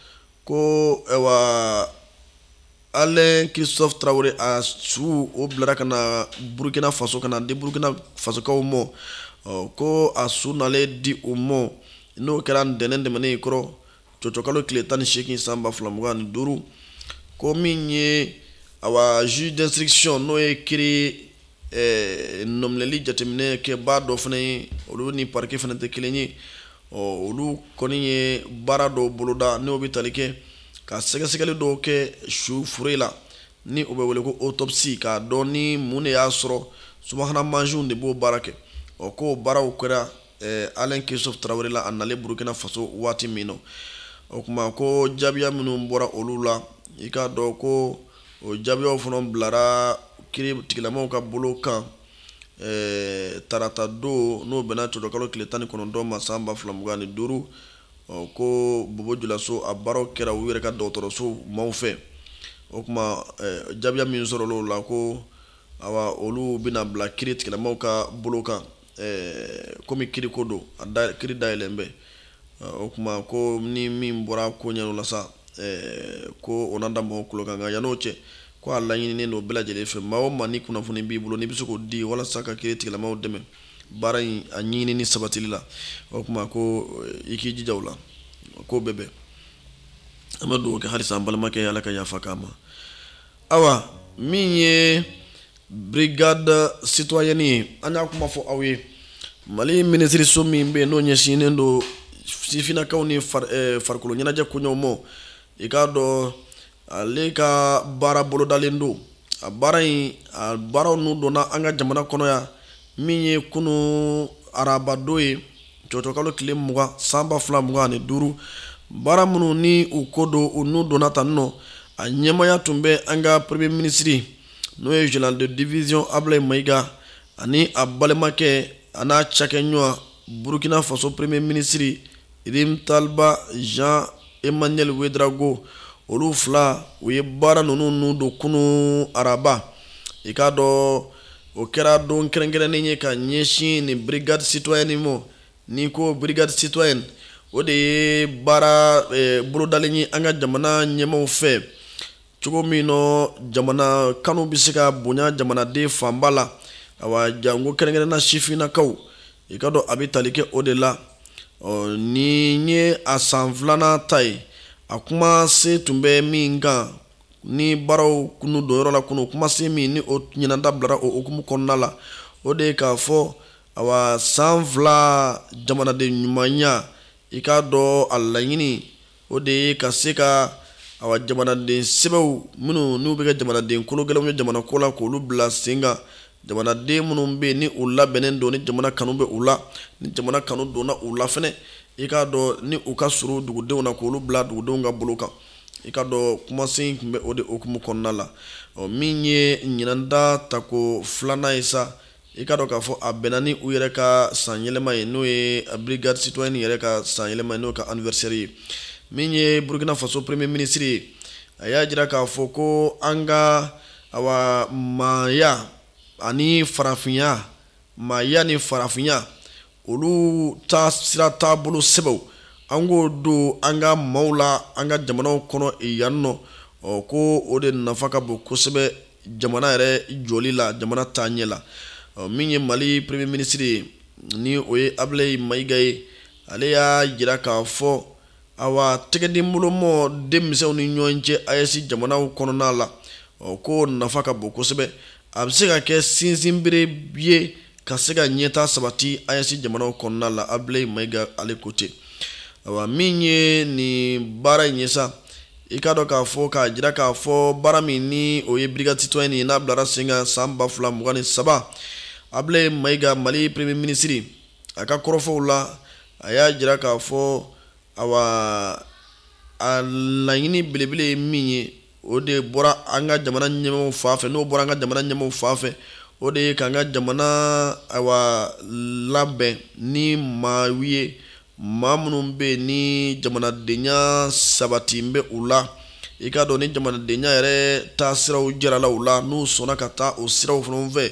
ko ayiwa, Alain Christophe Traoré a su o bilara ka na Burkina Faso, ka na di Burkina Fasokaw ma. Ɔ, ko a su nalen di u ma, n'o kɛra ntɛnɛn tɛmɛnen kɔrɔ, cɔcɔkalo tile 18 san 2025, ko min ye awa juge d'instruction, n'o ye kiiri nɔminɛli jateminɛ kɛbaa dɔ fana ye, olu ni parquet fana tɛ kelen ye. Ɔ, olu kɔni ye baara dɔw boloda, n'o bɛ tali kɛ ka sɛgɛsɛgɛli dɔw kɛ su fure la, ni o bɛ wele ko autopsie, k'a dɔn ni mun de y'a sɔrɔ. Subahana mansinw de b'o baara kɛ. Ɔ, k'o baaraw kɛra Alain Christophe Traoré la a nalen Burkina Faso waati min na. O tuma ko jaabiya minnu bɔra olu la, i k'a dɔn ko o jaabiyaw fana bilara kiiri tigilamaw ka bolo kan tarata don, n'o bɛnna cɔcɔkalo tile 19 ma san 2025. Ɔ, ko Bobo Julaso a baaraw kɛra u yɛrɛ ka dɔgɔtɔrɔso maaw fɛ. O tuma jaabiya min sɔrɔla o la, ko awa olu bɛna bila kiiri tigilamaw ka bolo kan, komi kiiri ko don, a da kiiri dayɛlɛn bɛ. O tuma ko ni min bɔra ko ɲɛ la sa, ko o na da mɔgɔw tulo kan. Nka yann'o cɛ, ko a laɲininen don bɛɛ lajɛlen fɛ, maa o maa ni kunnafoni b'i bolo, n'i bɛ se k'o di walasa ka kiiri tigilamaw dɛmɛ baara in a ɲinini sabatili la, o tuma ko i k'i jija o la. Ko bɛɛ bɛn, an bɛ dugawu kɛ halisa an balimakɛ, Ala ka yafa k'a ma. Awa, min ye brigade citoyenne ye, an y'a kuma fɔ aw ye, Mali minisiriso min bɛ yen n'o ɲɛsinnen don sifinnakaw ni farikolo ɲɛnajɛ koɲɛw ma, i k'a dɔn ale ka baara bolodalen don. A baara in, a baaraw n'u donna an ka jamana kɔnɔ yan, min ye kunu arabadon ye, cɔcɔkalo tile 20 san 2025, baara minnu ni u ko don, u n'u donna tan nɔ, a ɲɛmaya tun bɛ an ka premier ministre, n'o ye général de division Ablaye Mayiga, ani a balimakɛ, a n'a cakɛɲɔgɔn, Burkina Faso premier ministre Rimtalba Jean Emmanuel Ouedraogo. Olu fila, u ye baara ninnu n'u don kunu araba. I k'a dɔn o kɛra don kɛrɛnkɛrɛnnen ye ka ɲɛsin nin brigade citoyenne ma. N'i ko brigade citoyenne, o de ye baara bolodalen ye an ka jamana ɲɛmaaw fɛ, cogo min nɔ jamana kanu bɛ se ka bonya jamanaden fanba la, awa jango kɛrɛnkɛrɛnna sifinnakaw. I ka dɔn a bɛ tali kɛ o de la. Ɔ, nin ye a san filanan ta ye. A kuma se tun bɛ min kan ni baaraw kunu don yɔrɔ la kunu, kuma se min ni o ɲinanta bilara o hukumu kɔnɔna la, o de ye k'a fɔ awa san 2 jamanaden ɲumanya, i k'a dɔn a laɲini o de ye ka se ka awa jamanaden sɛbɛw minnu n'u bɛ kɛ jamanaden kologɛlɛnw ye jamana ko la, k'olu bila sen kan, jamanaden minnu bɛ yen ni u labɛnnen don, ni jamana kanu bɛ u la, ni jamana kanu donna u la fɛnɛ, i k'a dɔn ni u ka surun dugudenw na, k'olu bila dugudenw ka bolo kan. I k'a dɔn kumasen tun bɛ o de hukumu kɔnɔna la. Ɔ, min ye ɲinanda tako filanan ye sa, i k'a dɔn k'a fɔ a bɛnna ni u yɛrɛ ka san yɛlɛma ye, n'o ye brigade citoyenne yɛrɛ ka san yɛlɛma ye, n'o ka anniversaire ye. Min ye Burkina Faso premier ministre ye, a y'a jira k'a fɔ ko an ka awa maaya ani farafinya, maaya ni farafinya, olu ta sira taabolo sɛbɛw, an k'o don an ka maaw la an ka jamanaw kɔnɔ yan nɔ. Ɔ, ko o de nafa ka bon kosɛbɛ jamana yɛrɛ jɔli la, jamana taaɲɛ la. Ɔ, min ye Mali premier ministre ye, ni o ye Ablaye Mayiga ye, ale y'a jira k'a fɔ awa tɛgɛdinbolomɔ denmisɛnw ni ɲɔgɔn cɛ AES jamanaw kɔnɔna la, ɔ, ko nafa ka bon kosɛbɛ, a bɛ se ka kɛ sinsinbere ye ka se ka ɲɛta sabati AES jamanaw kɔnɔna la. Ablaye Mayiga ale ko ten. Awa, min ye nin baara in ye sa, i k'a dɔn k'a fɔ k'a jira k'a fɔ baara min ni o ye brigade citoyenne ye, n'a bilara sen kan san 2023, Ablaye Mayiga, Mali premier ministre, a ka kɔrɔfɔw la, a y'a jira k'a fɔ awa a laɲini belebele ye min ye, o de bɔra an ka jamana ɲɛmaaw fan fɛ, n'o bɔra an ka jamana ɲɛmaaw fan fɛ, o de ye k'an ka jamana awa labɛn ni maaw ye, maa minnu bɛ yen ni jamanadenya sabati bɛ u la. I k'a dɔn ni jamanadenya yɛrɛ taa siraw jirala u la, n'u sɔnna ka taa o siraw fana fɛ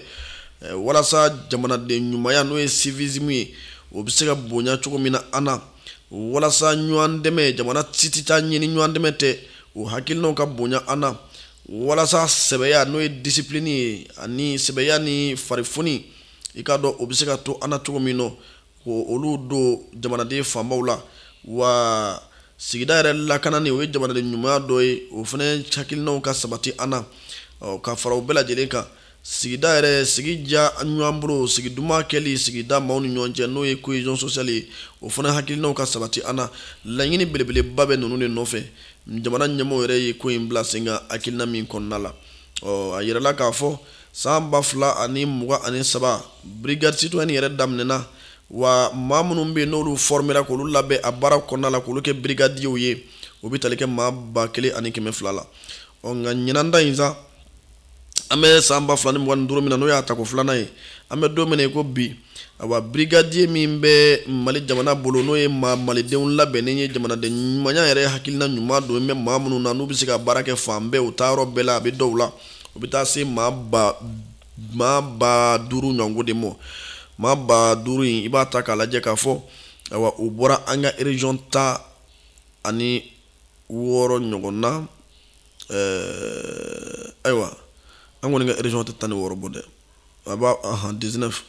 walasa jamanaden ɲumanya, n'o ye civisme ye, o bɛ se ka bonya cogo min na an na, walasa ɲɔgɔn dɛmɛ, jamana si tɛ taa ɲini ɲɔgɔn dɛmɛ tɛ, o hakilinaw ka bonya an na, walasa sɛbɛya, n'o ye discipline ye, ani sɛbɛya ni farifoni, i k'a dɔn o bɛ se ka to an na cogo min na, ko olu don jamanaden fanbaw la. Wa sigida yɛrɛ lakanani, o ye jamanaden ɲumanya dɔ ye, o fana hakilinaw ka sabati an na. Ka fara o bɛɛ lajɛlen kan, sigida yɛrɛ sigi diya ɲɔgɔn bolo, sigi duman kɛli sigida maaw ni ɲɔgɔn cɛ, n'o ye cohésion sociale ye, o fana hakilinaw ka sabati an na. Laɲini belebeleba bɛ ninnu de nɔfɛ. Jamana ɲɛmɔgɔw yɛrɛ ye ko in bila sen kan hakilina min kɔnɔna la, ɔ a yirala k'a fɔ san 2023, brigade citoyenne yɛrɛ daminɛna. Wa maa minnu bɛ yen, n'olu formera k'olu labɛn a baara kɔnɔna la, k'olu kɛ brigadiers ye, o bɛ tali kɛ maa 1200 la. Ɔ nka ɲinan ta in sa, an bɛ san 2025 min na, n'o y'a tako filanan ye, an bɛ don min na i ko bi, awa brigadier min bɛ Mali jamana bolo, n'o ye maa malidenw labɛnnen ye, jamanaden ɲumanya yɛrɛ hakilina ɲuman don bɛ maa minnu na, n'u bɛ se ka baara kɛ fan bɛɛ, u taa yɔrɔ bɛɛ la, a bɛ dɔw la, u bɛ taa se maa 5000 ɲɔgɔnko de ma. Maa 5000 in, i b'a ta k'a lajɛ k'a fɔ, ayiwa, u bɔra an ka région 16 ɲɔgɔn na. Ayiwa, an kɔni ka région tɛ 16 bɔ dɛ, a b'a ahan 19.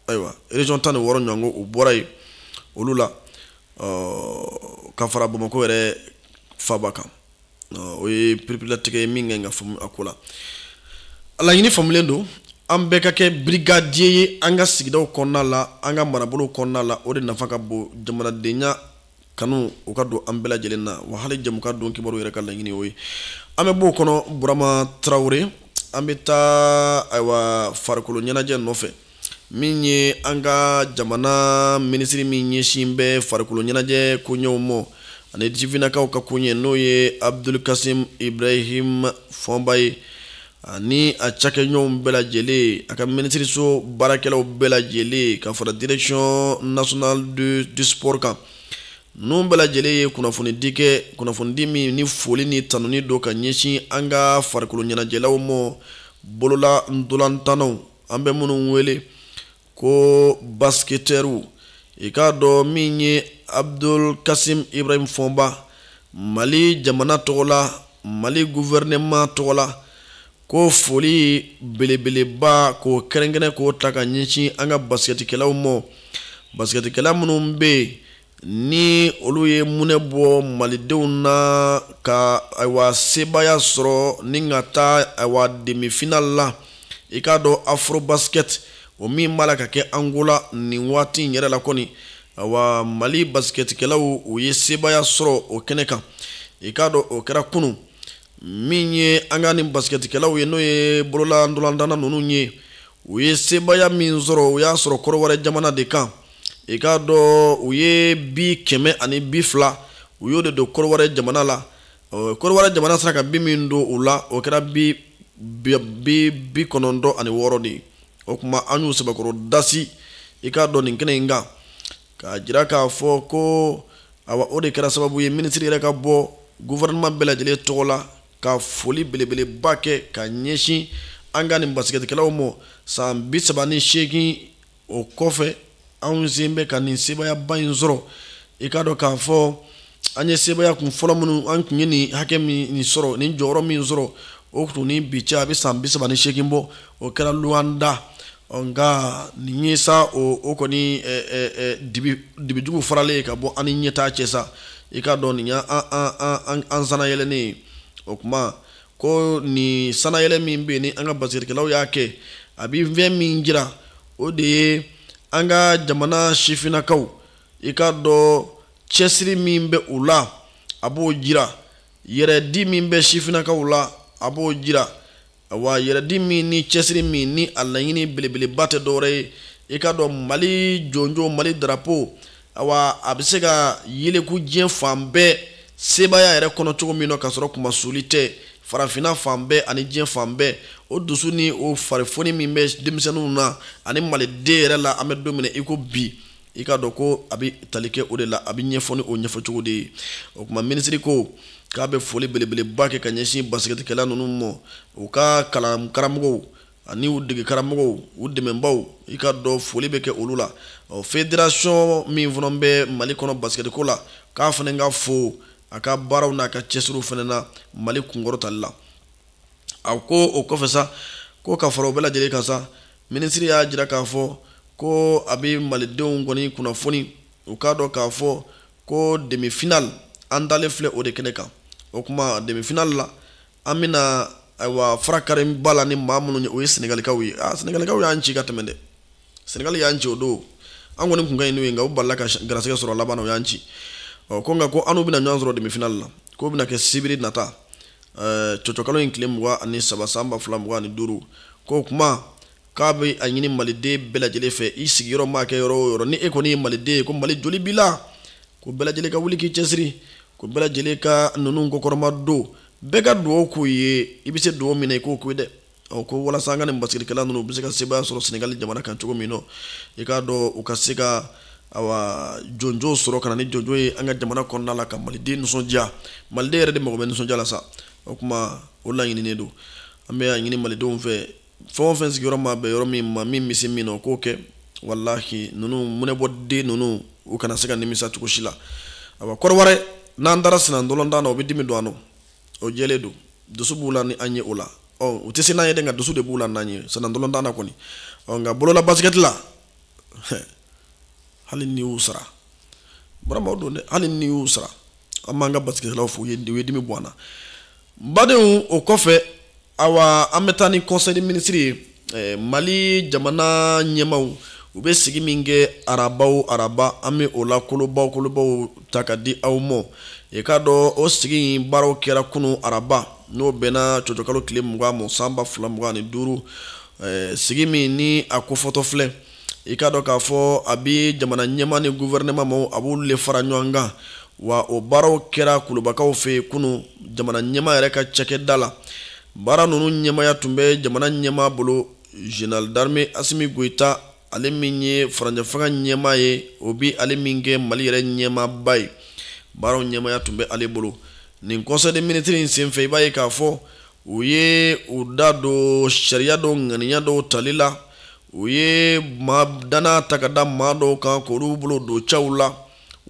Ayiwa, région 16 ɲɔgɔn, u bɔra yen olu la, ka fara Bamakɔ yɛrɛ faba kan. O ye pereperelatigɛ ye min kan ka faamu a ko la. A laɲini faamulen don, an bɛɛ ka kɛ brigadier ye an ka sigidaw kɔnɔna la, an ka marabolow kɔnɔna la. O de nafa ka bon, jamanadenya kanu o ka don an bɛɛ lajɛlen na. Wa hali jamukan don kibaru yɛrɛ ka laɲini o ye. An bɛ b'o kɔnɔ, Burama Tarawele, an bɛ taa ayiwa farikolo ɲɛnajɛ nɔfɛ. Min ye an ka jamana minisiri min ɲɛsin bɛ farikolo ɲɛnajɛ koɲɛw ma ani sifinnakaw ka koɲɛ, n'o ye Abdulkasim Ibrahim Fɔnba ye, ani a cakɛɲɔgɔnw bɛɛ lajɛlen, a ka minisiriso baarakɛlaw bɛɛ lajɛlen, ka fara direction nationale du sport kan, ninnu bɛɛ lajɛlen ye kunnafonidi kɛ, kunnafonidi min ni foli ni tanuni don ka ɲɛsin an ka farikolo ɲɛnajɛlaw ma, bolola ntolantannaw, an bɛ minnu wele ko basketteurs. I k'a dɔn min ye Abdul Kasim Ibrahim Fɔnba, Mali jamana tɔgɔ la, Mali gouvernement tɔgɔ la, ko foli belebeleba k'o kɛrɛnkɛrɛn k'o ta ka ɲɛsin an ka basketikɛlaw ma, basketikɛla minnu bɛ yen ni olu ye munɛ bɔ malidenw na ka ayiwa sebaaya sɔrɔ ni ka taa ayiwa demi-finale la. I k'a dɔn Afro Basket, o min b'a la ka kɛ Angola nin waati in yɛrɛ la kɔni, ayiwa Mali basketikɛlaw u ye sebaaya sɔrɔ o kɛnɛ kan. I k'a dɔn o kɛra kunun. Min ye an ka nin basketikɛlaw ye, n'o ye bolola ntolantanna ninnu ye, u ye sebaaya min sɔrɔ, u y'a sɔrɔ Kɔrɔwari jamana de kan. I k'a dɔn u ye bi 120, u y'o de don Kɔrɔwari jamana la. Kɔrɔwari jamana sera ka bi min don u la, o kɛra bi 96 de ye. O tuma an y'u sɛbɛkɔrɔ dasi, i k'a dɔn nin kɛnɛ in kan, k'a jira k'a fɔ ko awa o de kɛra sababu ye minisiri yɛrɛ ka bɔ gouvernement bɛɛ lajɛlen tɔgɔ la ka foli belebeleba kɛ ka ɲɛsin an ka nin basketikɛlaw ma. San 38 o kɔfɛ, anw sen bɛ ka nin sebaayaba in sɔrɔ. I k'a dɔn k'a fɔ an ye sebaaya kun fɔlɔ minnu, an tun ye nin hakɛ min sɔrɔ, nin jɔyɔrɔ min sɔrɔ, o tun ni bi cɛ a bɛ san 38 bɔ, o kɛra Luanda. Nka nin ye sa o kɔni dibijugu faralen ye ka bɔ an ni ɲɛtaa cɛ sa. I k'a dɔn nin y'an an sanayɛlɛnnen ye. O tuma ko nin sanayɛlɛ min bɛ yen ni an ka basketikɛlaw y'a kɛ, a bɛ fɛn min jira, o de ye an ka jamana sifinnakaw, i k'a dɔn cɛsiri min bɛ u la, a b'o jira, yɛrɛdi min bɛ sifinnakaw la, a b'o jira. Wa yɛrɛdi min ni cɛsiri min ni a laɲini belebeleba tɛ dɔwɛrɛ ye, i k'a dɔn Mali jɔnjɔn, Mali drapeau, awa a bɛ se ka yeleku diɲɛ fan bɛɛ sebaaya yɛrɛ kɔnɔ cogo min na, k'a sɔrɔ kumasuli tɛ, farafinna fan bɛɛ ani diɲɛ fan bɛɛ. O dusu ni o farifoni min bɛ denmisɛnninw na ani maliden yɛrɛ la, an bɛ don min na i ko bi, i k'a dɔn ko a bɛ tali kɛ o de la, a bɛ ɲɛfɔ ni o ɲɛfɔcogo de ye. O tuma minisiri ko k'a bɛ foli belebeleba kɛ ka ɲɛsin basikɛtikɛla ninnu ma, u ka kalan karamɔgɔw ani u dege karamɔgɔw, u dɛmɛbaw, i ka dɔn foli bɛ kɛ olu la. Ɔ fédération min fana bɛ Mali kɔnɔ basikɛtiko la, k'a fana ka fo a ka baaraw n'a ka cɛsiriw fana na Mali kunkɔrɔtali la. A ko o kɔfɛ sa, ko ka fara o bɛɛ lajɛlen kan sa, minisiri y'a jira k'a fɔ ko a bɛ malidenw kɔni kunnafoni, u k'a dɔn k'a fɔ ko demi-finale an dalen filɛ o de kɛnɛ kan. O kuma demi-finale la, an bɛna ayiwa fara kariba la ni maa minnu ye, o ye Senegalikaw ye. Aa, Senegalikaw y'an ci ka tɛmɛ dɛ, Senegal y'an ci o don, an kɔni kun ka ɲi n'u ye, nka u balila ka garisɛgɛ sɔrɔ laban na, u y'an ci. Ɔ ko nka ko an n'u bɛna ɲɔgɔn sɔrɔ demi-finale la, k'o bɛna kɛ sibiri nata, cɔcɔkalo in tile 23 san 2025. Ko kuma k'a bɛ a ɲini maliden bɛɛ lajɛlen fɛ, i sigiyɔrɔ maa kɛ yɔrɔ o yɔrɔ, ni e kɔni ye maliden ye, ko Mali joli b'i la, ko bɛɛ lajɛlen ka wuli k'i cɛsiri, ko bɛɛ lajɛlen ka ninnu kɔkɔrɔma don, bɛɛ ka dugawu k'u ye, i bɛ se dugawu min na i k'o k'u ye dɛ. Ɔ ko walasa an ka nin basikɛtikɛla ninnu u bɛ se ka sebaaya sɔrɔ Senegali jamana kan cogo min na, i k'a dɔn u ka se ka awa jɔnjɔn sɔrɔ ka na ni jɔnjɔn ye an ka jamana kɔnɔna la, ka maliden nisɔndiya. Maliden yɛrɛ de mago bɛ nisɔndiya la sa. O kuma o laɲininen don, an bɛ a ɲini malidenw fɛ, fɛn o fɛn sigiyɔrɔ ma bɛn yɔrɔ min ma, min bɛ se min na, o k'o kɛ. Walahi ninnu munɛbɔden ninnu, u kana se ka nimisa cogo si la. Awa kɔrɔwari, n'an taara sinandɔlɔntan na, o bɛ dimi don an nɔ, o jɛlen don, dusu b'u la ni an ye o la. Ɔ u tɛ se n'an ye dɛ, nka dusu de b'u la n'an ye sinandɔlɔntan na kɔni. Ɔ nka bolola basikɛti la, hali n'i y'u sara, Burama o don dɛ, hali n'i y'u sara, an b'an ka basikɛtilaw fo, u ye dimi bɔ an na. N badenw, o kɔfɛ awa an bɛ taa ni conseil des ministres ye. Mali jamana ɲɛmaaw, u bɛ sigi min kɛ araba o araba, an bɛ o la kolobaw kolobaw ta ka di aw ma. I k'a dɔn o sigi in baaraw kɛra kunun araba, n'o bɛnna cɔcɔkalo tile 20 ma san 2025. Sigi min ni a kofɔtɔ filɛ, i k'a dɔn k'a fɔ a bɛ jamana ɲɛmaa ni gouvernement maaw, a b'olu le fara ɲɔgɔn kan. Wa o baaraw kɛra kulubakaw fɛ yen kunun, jamana ɲɛmaa yɛrɛ ka cakɛda la. Baara ninnu ɲɛmaaya tun bɛ jamana ɲɛmaa bolo, général d'armée Asimi Goyita, ale min ye furancɛ fanga ɲɛmaa ye, o bi ale min kɛ Mali yɛrɛ ɲɛmaaba ye. Baaraw ɲɛmaaya tun bɛ ale bolo. Nin conseil des ministres in senfɛ, i b'a ye k'a fɔ u ye u da don sariya dɔw ŋaniya dɔw tali la, u ye maa danna ta ka da maa dɔw kan k'olu bolo don caw la.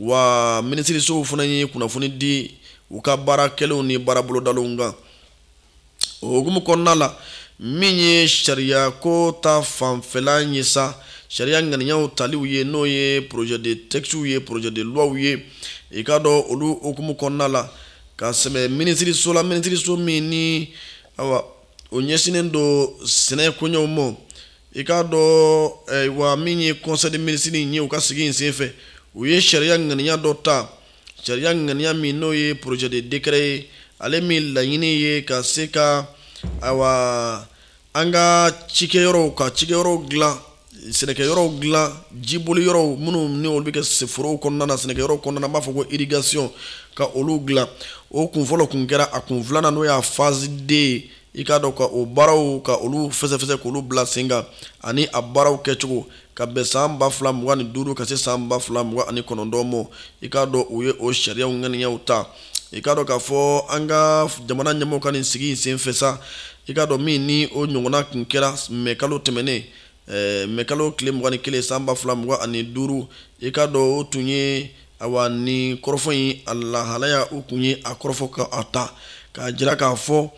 Wa minisirisow fana ye kunnafoni di u ka baara kɛlenw ni baara bolodalenw kan. O hukumu kɔnɔna la, min ye sariya ko ta fanfɛla ye sa, sariya ŋaniyaw taliw ye, n'o ye projet de texte ye, projet de loi ye, i k'a dɔn olu hukumu kɔnɔna la, ka sɛmɛ minisiriso la, minisiriso min ni awa o ɲɛsinnen don sɛnɛ koɲɛw ma. I k'a dɔn wa min ye conseil des ministres ye, u ka sigi in senfɛ, u ye sariya ŋaniya dɔ ta, sariya ŋaniya min n'o ye projet de décret ye, ale min laɲini ye ka se ka awa an ka cikɛyɔrɔw, ka cikɛyɔrɔw dilan, sɛnɛkɛyɔrɔw dilan, jiboli yɔrɔw minnu ni olu bɛ kɛ forow kɔnɔna na, sɛnɛkɛyɔrɔw kɔnɔna na, an b'a fɔ ko irrigation, ka olu dilan. O kun fɔlɔ kun kɛra, a kun filanan n'o y'a phase D ye, i k'a dɔn ka o baaraw ka olu fɛsɛfɛsɛ k'olu bila sen kan, ani a baaraw kɛcogo ka bɛn san 2025 ka se san 2029 ma. I k'a dɔn u ye o sariyaw ŋaniyaw ta. I k'a dɔn k'a fɔ an ka jamana ɲɛmɔgɔw ka nin sigi in senfɛ sa, i k'a dɔn min ni o ɲɔgɔnna kun kɛra mɛ kalo tɛmɛnen, mɛ kalo tile 21 san 2025, i k'a dɔn o tun ye awa nin kɔrɔfɔ in a lahalaya, u kun ye a kɔrɔfɔ ka a ta k'a jira k'a fɔ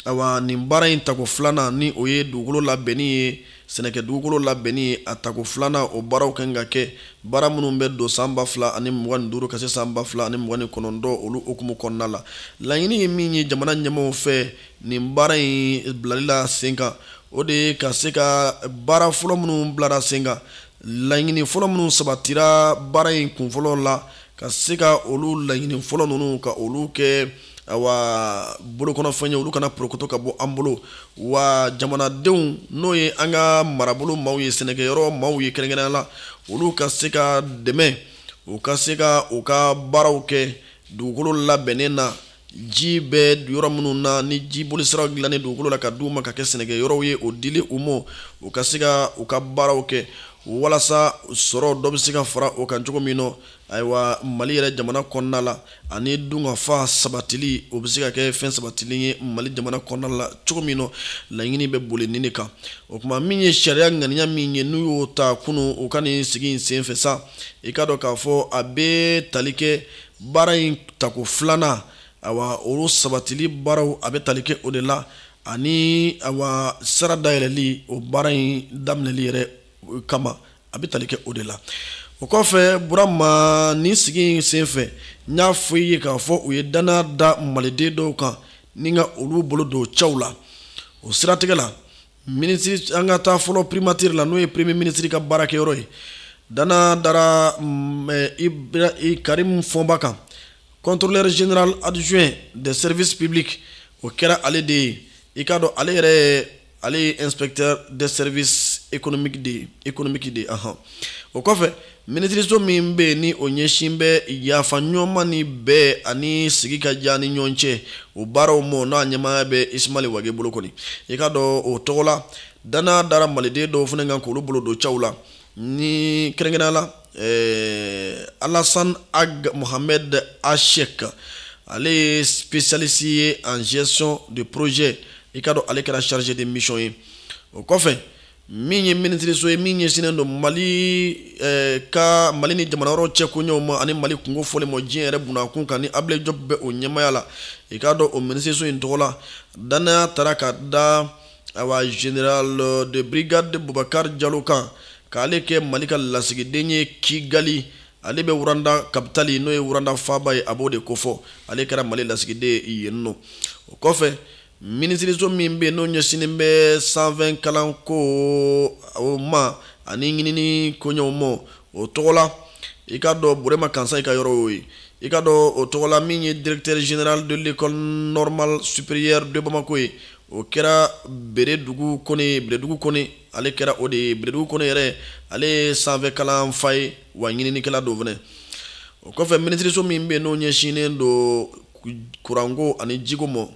awa nin baara in tako filanan, ni o ye dugukolo labɛnni ye, sɛnɛkɛ dugukolo labɛnni ye, a tako filanan o baaraw kan ka kɛ, baara minnu bɛ don san 2025 ka se san 2029, olu hukumu kɔnɔna la. Laɲini ye min ye jamana ɲɛmaaw fɛ nin baara in bilali la sen kan, o de ye ka se ka baara fɔlɔ minnu bilara sen kan, laɲini fɔlɔ minnu sabatira baara in kun fɔlɔ la, ka se ka olu laɲini fɔlɔ ninnu ka olu kɛ awa bolokɔnɔfɛn ye, olu kana porokoto ka bɔ an bolo. Wa jamanadenw, n'o ye an ka marabolo maaw ye, sɛnɛkɛyɔrɔ maaw ye kɛrɛnkɛrɛnnenya la, olu ka se ka dɛmɛ, u ka se ka u ka baaraw kɛ dugukolo labɛnnen na, ji bɛ yɔrɔ minnu na, ni ji boli siraw dilannen dugukolo la ka d'u ma ka kɛ sɛnɛkɛyɔrɔw ye, o dili u ma, u ka se ka u ka baaraw kɛ. Walasa sɔrɔ dɔ bɛ se ka fara o kan cogo min nɔ, ayiwa, Mali yɛrɛ jamana kɔnɔna la, ani dunkafa sabatili, o bɛ se ka kɛ fɛn sabatilen ye Mali jamana kɔnɔna la cogo min nɔ, laɲini bɛ boli nin de kan. O tuma, min ye sariya ŋaniya min ye, n'u y'o ta kunun u ka nin sigi in senfɛ sa, i k'a dɔn k'a fɔ a bɛ tali kɛ baara in tako filanan, awa, olu sabatili baaraw, a bɛ tali kɛ o de la, ani awa, sira dayɛlɛli, o baara in daminɛli yɛrɛ kama, a bɛ tali kɛ o de la. O kɔfɛ, Burama, nin sigi in senfɛ, n y'a fɔ i ye k'a fɔ u ye danaya da maliden dɔw kan ni ka olu bolo don cɛw la. O siratigɛ la, minisiri, an ka taa fɔlɔ primature la, n'o ye premier ministre ka baarakɛyɔrɔ ye, dana dara Karim Fɔnba kan, contrôleur général adjoint des services publics, o kɛra ale de ye. I k'a dɔn, ale yɛrɛ, ale ye inspecteur des services économiques de ahan. O kɔfɛ, minisiriso min bɛ yen ni o ɲɛsin bɛ yafa ɲɔgɔnma ni bɛɛ ani sigi ka diya ni ɲɔgɔn cɛ, o baaraw mɔ, n'a ɲɛmaaya bɛ Ismaël Wagué bolo kɔni, i k'a dɔn, o tɔgɔ la, danaya dara maliden dɔw fana kan k'olu bolo don caw la, ni kɛrɛnkɛrɛnnenya la Alassane Ag Mohamed Achek, ale ye spécialiste ye en gestion de projet. I k'a dɔn, ale kɛra chargé de mission ye. O kɔfɛ, min ye minisiriso ye min ɲɛsinnen don Mali ka Mali ni jamana wɛrɛw cɛ koɲɛw ma ani Mali kungo fɔlen ma diɲɛ yɛrɛ bunakun kan, ni Ablaye Diop bɛ o ɲɛmaya la, i k'a dɔn, o minisiriso in tɔgɔ la, danaya taara ka da, ayiwa, général de brigade Boubacar Diallo kan, k'ale kɛ Mali ka lasigiden ye Kigali. Ale bɛ Rwanda capitale, n'o ye Rwanda faaba ye, a b'o de kofɔ. Ale kɛra Mali lasigiden ye yen nɔ. O kɔfɛ, minisiriso min bɛ yen n'o ɲɛsinnen bɛ sanfɛ kalanko o ma ani ɲinini koɲɛw ma, o tɔgɔ la, i k'a dɔn, Burema Kansayi ka yɔrɔ y'o ye. I k'a dɔn, o tɔgɔ la, min ye directeur général de l'École normale supérieure de Bamako ye, o kɛra Beredugu Kone. Beredugu Kone, ale kɛra o de ye. Beredugu Kone yɛrɛ, ale ye sanfɛ kalanfa ye wa ɲininikɛla don fɛnɛ. O kɔfɛ, minisiriso min bɛ yen n'o ɲɛsinnen don kuranko ani jiko ma,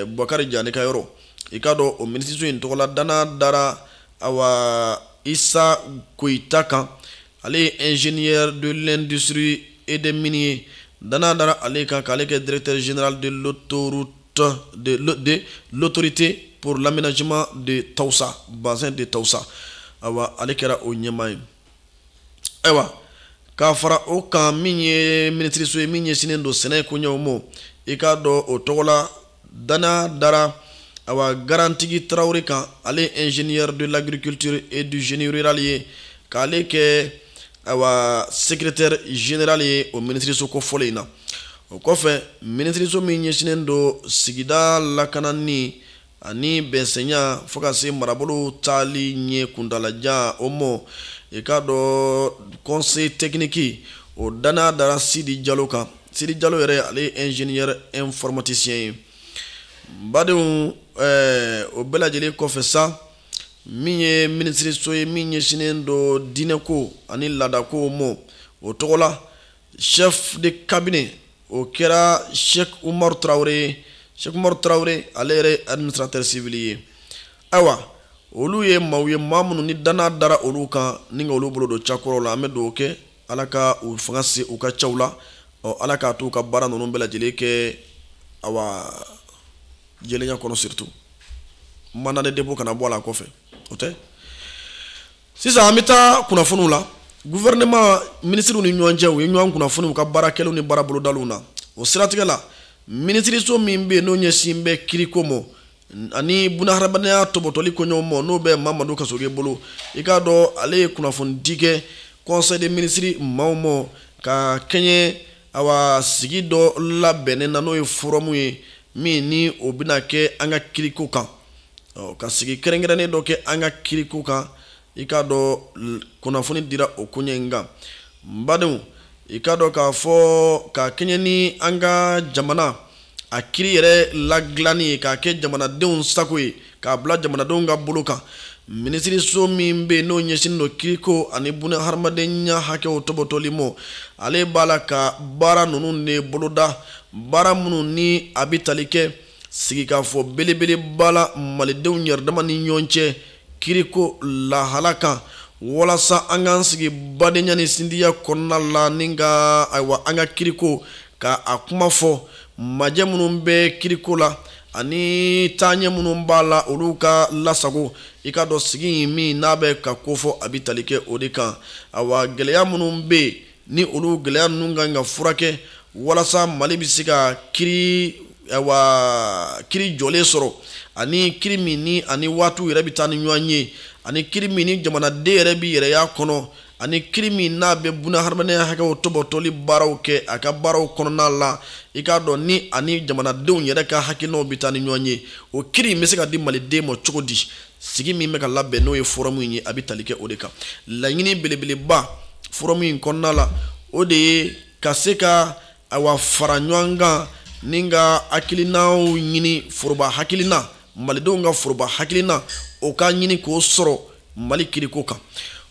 Bubakari Jani ka yɔrɔ, i k'a dɔn, o minisiriso in tɔgɔ la, dana dara, awa, Isa Koyita kan. Ale ye ingénieur de l'industrie et des mines ye. Dana dara ale kan k'ale kɛ directeur général de l'autoroute de l'Autorité pour l'aménagement de Taoussa, bassin de Taoussa, awa, ale kɛra o ɲɛmaa ye. Ayiwa, k'a fara o kan, min ye minisiriso ye min ɲɛsinnen don sɛnɛ koɲɛw ma, i k'a dɔn, o tɔgɔ la, dana dara, awa, Garantigi Tarawele kan. Ale ye ingénieur de l'agriculture et du génie rural ye, k'ale kɛ, awa, secrétaire général ye o minisiriso ko fɔlen in na. O kɔfɛ, minisiriso min ɲɛsinnen don sigida lakanani ani bɛnsɛnya fo ka se marabolo taali ɲɛ kuntalajan o mɔ, i k'a dɔn, conseil technique, o danaya dara Sidi Jalo kan. Sidi Jalo yɛrɛ, ale ye ingénieur informaticien ye. N badenw, o bɛɛ lajɛlen kɔfɛ sa, min ye minisiriso ye min ɲɛsinnen don diinɛko ani laadako mɔ, o tɔgɔ la, chef de cabinet, o kɛra Cheikh Umaru Tarawele ye. Cheikh Umaru Tarawele, ale yɛrɛ ye administrateur civil ye. Ayiwa, olu ye maaw ye, maa minnu ni danaya dara olu kan ni ka olu bolo don cakɔrɔw la. An bɛ dugawu kɛ, Ala ka u fanga se u ka caw la, ɔ, Ala k'a to u ka baara ninnu bɛɛ lajɛlen kɛ, awa, jɛlenya kɔnɔ, surtout mandat de dépôt kana bɔ a la. Kɔfɛ o tɛ, sisan an bɛ taa kunnafoniw la. Gouvernement ministres ni ɲɔgɔn cɛ, u ye ɲɔgɔn kunnafoni u ka baara kɛlenw ni baara bolodaliw na. O siratigɛ la, minisiriso min bɛ yen n'o ɲɛsin bɛ kiriko ma ani bunahadamadenya tɔbɔtɔli koɲɛw ma, n'o bɛ Mamadu Kasoge bolo, i k'a dɔn, ale ye kunnafoni di kɛ conseil des ministres maaw ma ka kɛɲɛ, awa, sigi dɔ labɛnnen na, n'o ye forum ye min ni o bɛna kɛ an ka kiriko kan, ka sigi kɛrɛnkɛrɛnnen dɔ kɛ an ka kiriko kan. I k'a dɔn, kunnafoni dira o koɲɛ in kan. N badenw, i k'a dɔn k'a fɔ ka kɛɲɛ ni an ka jamana a kiri yɛrɛ ladilanni ye k'a kɛ jamanadenw sago ye, k'a bila jamanadenw ka bolo kan, minisiriso min bɛ yen n'o ɲɛsinnen don kiriko ani buna hadamadenya hakɛw tɔbɔtɔli ma, ale b'a la ka baara ninnu de boloda, baara minnu ni a bɛ tali kɛ sigikafɔ belebeleba la malidenw yɛrɛ dama ni ɲɔgɔn cɛ kiriko lahala kan. Walasa an k'an sigi badenya ni sindiya kɔnɔna la, ni ka ayiwa an ka kiriko ka a kuma fɔ, majɛ minnu bɛ kiriko la ani taaɲɛ minnu b'a la, olu ka lasago. I ka dɔn sigi in min n'a bɛ ka kofɔ, a bɛ tali kɛ o de kan. Awa, gɛlɛya minnu bɛ yen, ni olu gɛlɛya ninnu kan ka furakɛ walasa Mali bɛ se ka kiri, ayiwa, kiri jɔlen sɔrɔ, ani kiri min ni ani waatiw yɛrɛ bɛ taa ni ɲɔgɔn ye, ani kiri min ni jamanaden yɛrɛ b'i yɛrɛya kɔnɔ, ani kiri min n'a bɛ buna hadamadenya hakɛw tɔbɔtɔli baaraw kɛ a ka baaraw kɔnɔna la, i k'a dɔn ni ani jamanadenw yɛrɛ ka hakilinaw bɛ taa ni ɲɔgɔn ye, o kiri in bɛ se ka di maliden ma cogo di? Sigi min bɛ ka labɛn, n'o ye forum in ye, a bɛ tali kɛ o de kan. Laɲini belebeleba forum in kɔnɔna la, o de ye ka se ka ayiwa fara ɲɔgɔn kan ni ka hakilinaw ɲini, foroba hakilina, malidenw ka foroba hakilina, o ka ɲini k'o sɔrɔ Mali kiriko kan.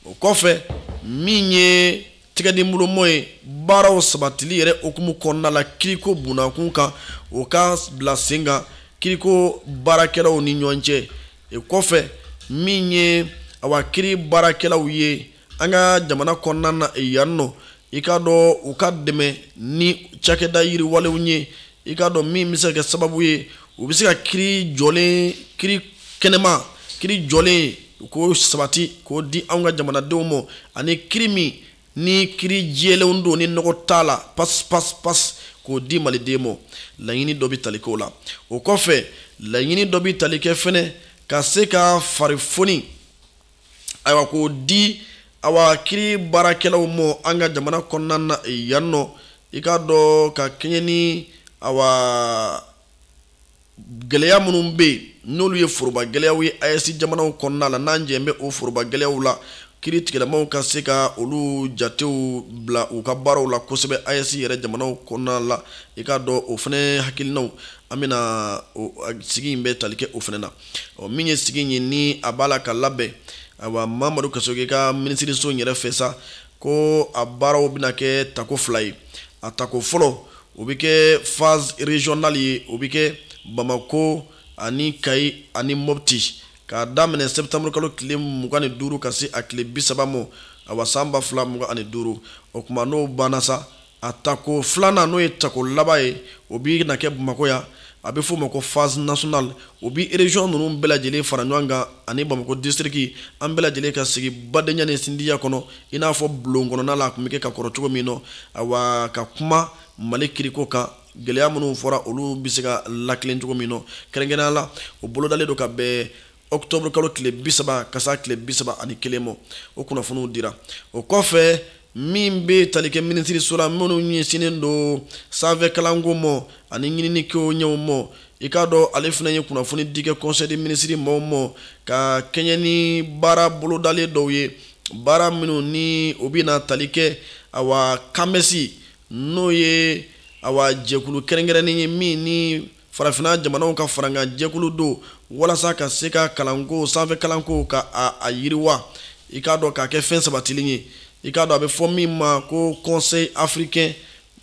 O kɔfɛ, min ye tɛgɛdimbolomɔ ye baaraw sabatili yɛrɛ hukumu kɔnɔna la kiriko bunakun kan, o ka bila sen kan kiriko baarakɛlaw ni ɲɔgɔn cɛ. O kɔfɛ, min ye awa kiri baarakɛlaw ye an ka jamana kɔnɔna na yan nɔ, i k'a dɔn u ka dɛmɛ ni cakɛda yiriwalenw ye, i k'a dɔn min bɛ se ka kɛ sababu ye u bɛ se ka kiri jɔlen, kiri kɛnɛma, kiri jɔlen k'o sabati k'o di anw ka jamanadenw ma, ani kiri min ni kiri jɛlenw don, ni nɔgɔ t'a la, pas pas pas, k'o di maliden ma. Laɲini dɔ bɛ tali kɛ o la. O kɔfɛ, laɲini dɔ bɛ tali kɛ fɛnɛ ka se ka farifoni, ayiwa, k'o di awa kiri baarakɛlaw ma an ka jamana kɔnɔna na yan nɔ, i k'a dɔn ka kɛɲɛ ni awa gɛlɛya minnu bɛ yen, n'olu ye foroba gɛlɛyaw ye AES jamanaw kɔnɔna la, n'an jɛn bɛ o foroba gɛlɛyaw la, kiri tigilamaw ka se ka olu jatew bila u ka baaraw la kosɛbɛ AES yɛrɛ jamanaw kɔnɔna la. I k'a dɔn o fɛnɛ hakilinaw, an bɛna o sigi in bɛ tali kɛ o fɛnɛ na. Ɔ, min ye sigi in ye, ni a b'a la ka labɛn, ayiwa, Mamadu Kasoge ka minisiriso in yɛrɛ fɛ sa, ko a baaraw bɛna kɛ tako 2 ye. A tako fɔlɔ, o bɛ kɛ phase régionale ye, o bɛ kɛ Bamako ani Kayi ani Mopti, k'a daminɛ septembre kalo tile 25 ka se a tile 30 ma, awa, san 2025. O tuma, n'o banna sa, a tako filanan, n'o ye tako laban ye, o bɛ na kɛ Bamakɔ yan. A bɛ f'o ma ko phase nationale. O bi région ninnu bɛɛ lajɛlen fara ɲɔgɔn kan ani Bamakɔ district, an bɛɛ lajɛlen ka sigi badenya ni sindiya kɔnɔ, i n'a fɔ bulon kɔnɔna la a tun bɛ kɛ ka kɔrɔ cogo min nɔ, awa, ka kuma Mali kiriko kan, gɛlɛya minnu fɔra, olu bɛ se ka lakilen cogo min nɔ. Kɛrɛnkɛrɛnnenya la, o bolodalen don ka bɛn octobre kalo tile 30 ka se tile 31 ma. O kunnafoniw dira. O kɔfɛ, min bɛ tali kɛ minisiriso la minnu ɲɛsinnen don sanfɛ kalanko ma ani ɲininikɛw ɲɛw ma, i k'a dɔn ale fana ye kunnafoni di kɛ conseil des ministres maaw ma ka kɛɲɛ ni baara bolodalen dɔw ye, baara minnu ni o bɛna tali kɛ awa CAMES, n'o ye awa jɛkulu kɛrɛnkɛrɛnnen ye min ni farafinna jamanaw ka farankan jɛkulu don, walasa ka se ka kalanko, sanfɛ kalanko, ka a yiriwa, i k'a dɔn k'a kɛ fɛn sabatilen ye. I k'a dɔn a bɛ fɔ min ma ko Conseil africain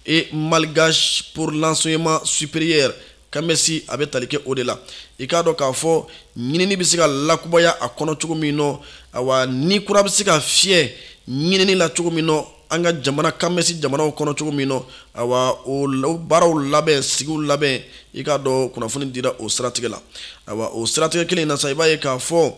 et malgache pour l'enseignement supérieur, CAMES, a bɛ tali kɛ o de la. I k'a dɔn k'a fɔ ɲinini bɛ se ka lakubaya a kɔnɔ cogo min nɔ, awa, ni kura bɛ se ka fiyɛ ɲinini la cogo min nɔ an ka jamana CAMES jamanaw kɔnɔ cogo min nɔ, awa, o baaraw labɛn, sigiw labɛn, i k'a dɔn kunnafoni dira o siratigɛ la. Awa, o siratigɛ kelen in na sa, i b'a ye k'a fɔ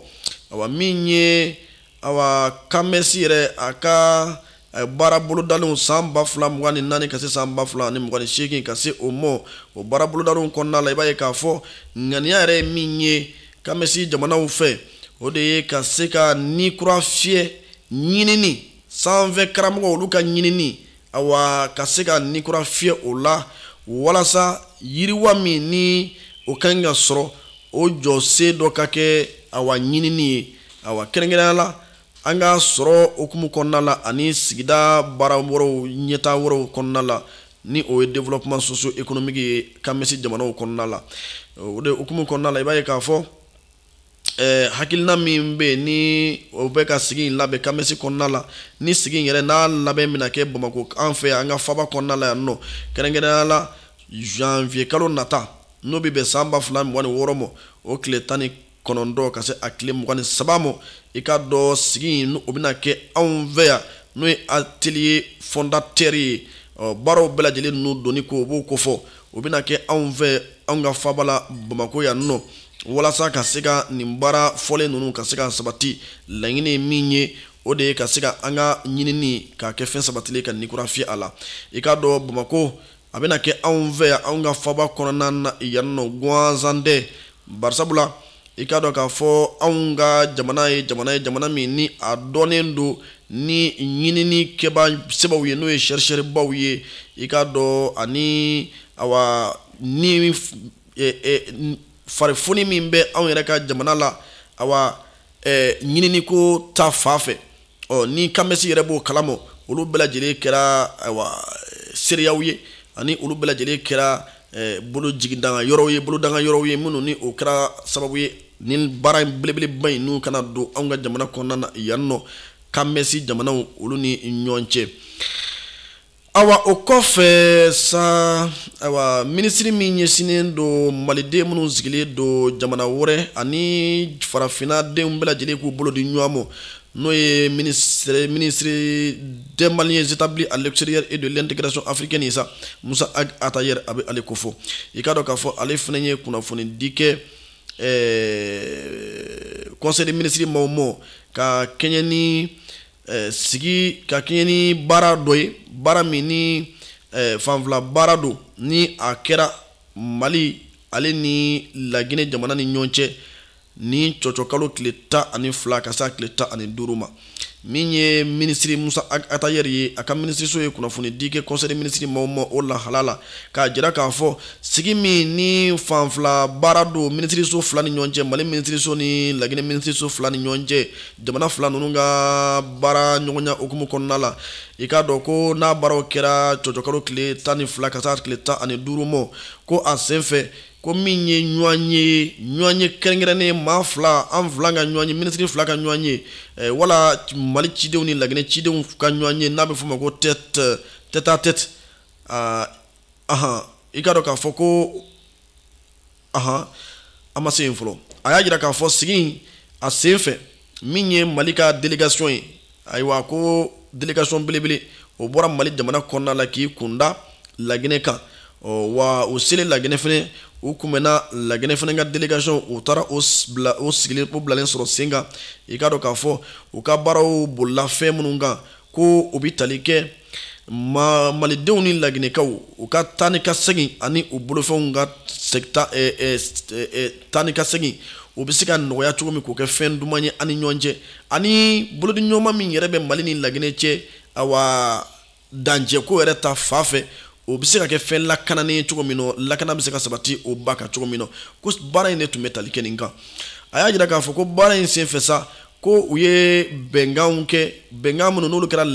awa min ye awa CAMES yɛrɛ a ka baara bolodalenw san 2024 ka se san 2028 ka se o mɔ, o baara bolodalenw kɔnɔna la, i b'a ye k'a fɔ ŋaniya yɛrɛ ye min ye CAMES jamanaw fɛ, o de ye ka se ka ni kura fiyɛ ɲinini sanfɛ karamɔgɔ olu ka ɲinini, awa, ka se ka ni kura fiyɛ o la, walasa yiriwa min ni o ka ɲi ka sɔrɔ, o jɔsen dɔ ka kɛ awa ɲinini ye, awa, kɛrɛnkɛrɛnnenya la an ka sɔrɔ hukumu kɔnɔna la ani sigida baara wɛrɛw, ɲɛtaa wɛrɛw kɔnɔna la, ni o ye développement socio économique ye CAMES jamanaw kɔnɔna la. O de hukumu kɔnɔna la, i b'a ye k'a fɔ hakilina min bɛ yen ni o bɛ ka sigi in labɛn CAMES kɔnɔna la, ni sigi in yɛrɛ n'a labɛn bɛna kɛ Bamakɔ, an fɛ yan, an ka faba kɔnɔna la yan nɔ, kɛrɛnkɛrɛnnenya la janvier kalo nata, n'o bɛ bɛn san 2026 ma, o tile tan ni 9 ka se a tile 23 ma. I k'a dɔn sigi in o bɛna kɛ anw fɛ yan, n'o ye atelier fondateur ye. Ɔ baaraw bɛɛ lajɛlen ninnu donni ko o b'o kofɔ, o bɛna kɛ anw fɛ anw ka faaba la Bamakɔ yan nɔ, walasa ka se ka nin baara fɔlen ninnu ka se ka sabati. Laɲini ye min ye, o de ye ka se ka an ka ɲinini k'a kɛ fɛn sabatilen ka nikura fiyɛ a la. I k'a dɔn Bamakɔ a bɛna kɛ anw fɛ yan anw ka faaba kɔnɔna na yan nɔ gansan tɛ, barisabula i k'a dɔn k'a fɔ anw ka jamana ye jamana ye, jamana min ni a dɔnnen don ni ɲinini kɛba sebaw ye, n'o ye chercheur baw ye. I k'a dɔn ani awa ni farifoni min bɛ anw yɛrɛ ka jamana la, awa ɲinini ko ta fan fɛ, ɔ ni CAMES yɛrɛ b'o kalama, olu bɛɛ lajɛlen kɛra ayiwa seereyaw ye, ani olu bɛɛ lajɛlen kɛra bolo jigindanga yɔrɔw ye, bolodanga yɔrɔw ye, minnu ni o kɛra sababu ye ni baara in belebeleba in n'u kana don anw ka jamana kɔnɔna na yan nɔ, CAMES jamanaw olu ni ɲɔgɔn cɛ. Awa o kɔfɛ sa, ayiwa minisiri min ɲɛsinnen don maliden minnu sigilen don jamana wɛrɛ ani farafinna denw bɛɛ lajɛlen k'u bolo di ɲɔgɔn ma, n'o ye ministre des Maliens établis à l'extérieur et de l'intégration africaine ye sa, Musa Ag Atayer, a bɛ ale kofɔ. I k'a dɔn k'a fɔ ale fana ye kunnafoni di kɛ conseil des ministres maaw ma, ka kɛɲɛ ni sigi, ka kɛɲɛ ni baara dɔ ye, baara min ni fanfila baara don, ni a kɛra Mali ale ni Laginɛ jamana ni ɲɔgɔn cɛ ni cɔcɔkalo tile 12 ka se a tile 15 ma. Min ye minisiri Musa Atayer ye, a ka minisiriso ye kunnafoni di kɛ conseil des ministres maaw ma o lahala la, k'a jira k'a fɔ sigi min ni fanfila baara don minisiriso fila ni ɲɔgɔn cɛ, Mali minisiriso ni Laginɛ minisiriso fila ni ɲɔgɔn cɛ, jamana fila ninnu ka baara ɲɔgɔnya hukumu kɔnɔna la. I k'a dɔn ko n'a baaraw kɛra cɔcɔkalo tile 12 ka se a tile 15 ma, ko a senfɛ ko min ye ɲɔgɔn ye, ɲɔgɔn ye kɛrɛnkɛrɛnnen maa fila, an fila ka ɲɔgɔn ye, minisiri fila ka ɲɔgɔn ye, wala Mali cidenw ni Laginɛ cidenw ka ɲɔgɔn ye, n'a bɛ f'o ma ko tête tête à tête. Ahan, i k'a dɔn k'a fɔ ko ahan an ma se yen fɔlɔ. A y'a jira k'a fɔ sigi in a sen fɛ, min ye Mali ka délégation ye, ayiwa ko délégation belebele o bɔra Mali jamana kɔnɔna la k'i kunda Laginɛ kan. Ɔ wa o selen Laginɛ fɛnɛ, u kunbɛnna Laginɛ fɛnɛ ka délégation, u taara o bila o sigilen o bilalen sɔrɔ sen kan. I k'a dɔn k'a fɔ u ka baaraw bolila fɛn minnu kan, ko o bɛ tali kɛ ma malidenw ni laginɛkaw u ka taa ni ka segin ani u bolofɛnw ka taa ni ka segin o bɛ se ka nɔgɔya cogo min, k'o kɛ fɛn duman ye ani ɲɔgɔn cɛ, ani bolodiɲɔgɔnma min yɛrɛ bɛ Mali ni Laginɛ cɛ, awa dancɛko yɛrɛ ta fa fɛ, o bɛ se ka kɛ fɛn lakananen ye cogo min na, lakana bɛ se ka sabati o ba kan cogo min na. Ko baara in de tun bɛ tali kɛ nin kan. A y'a jira k'a fɔ ko baara in senfɛ sa, ko u ye bɛnkanw kɛ, bɛnkan minnu n'olu kɛra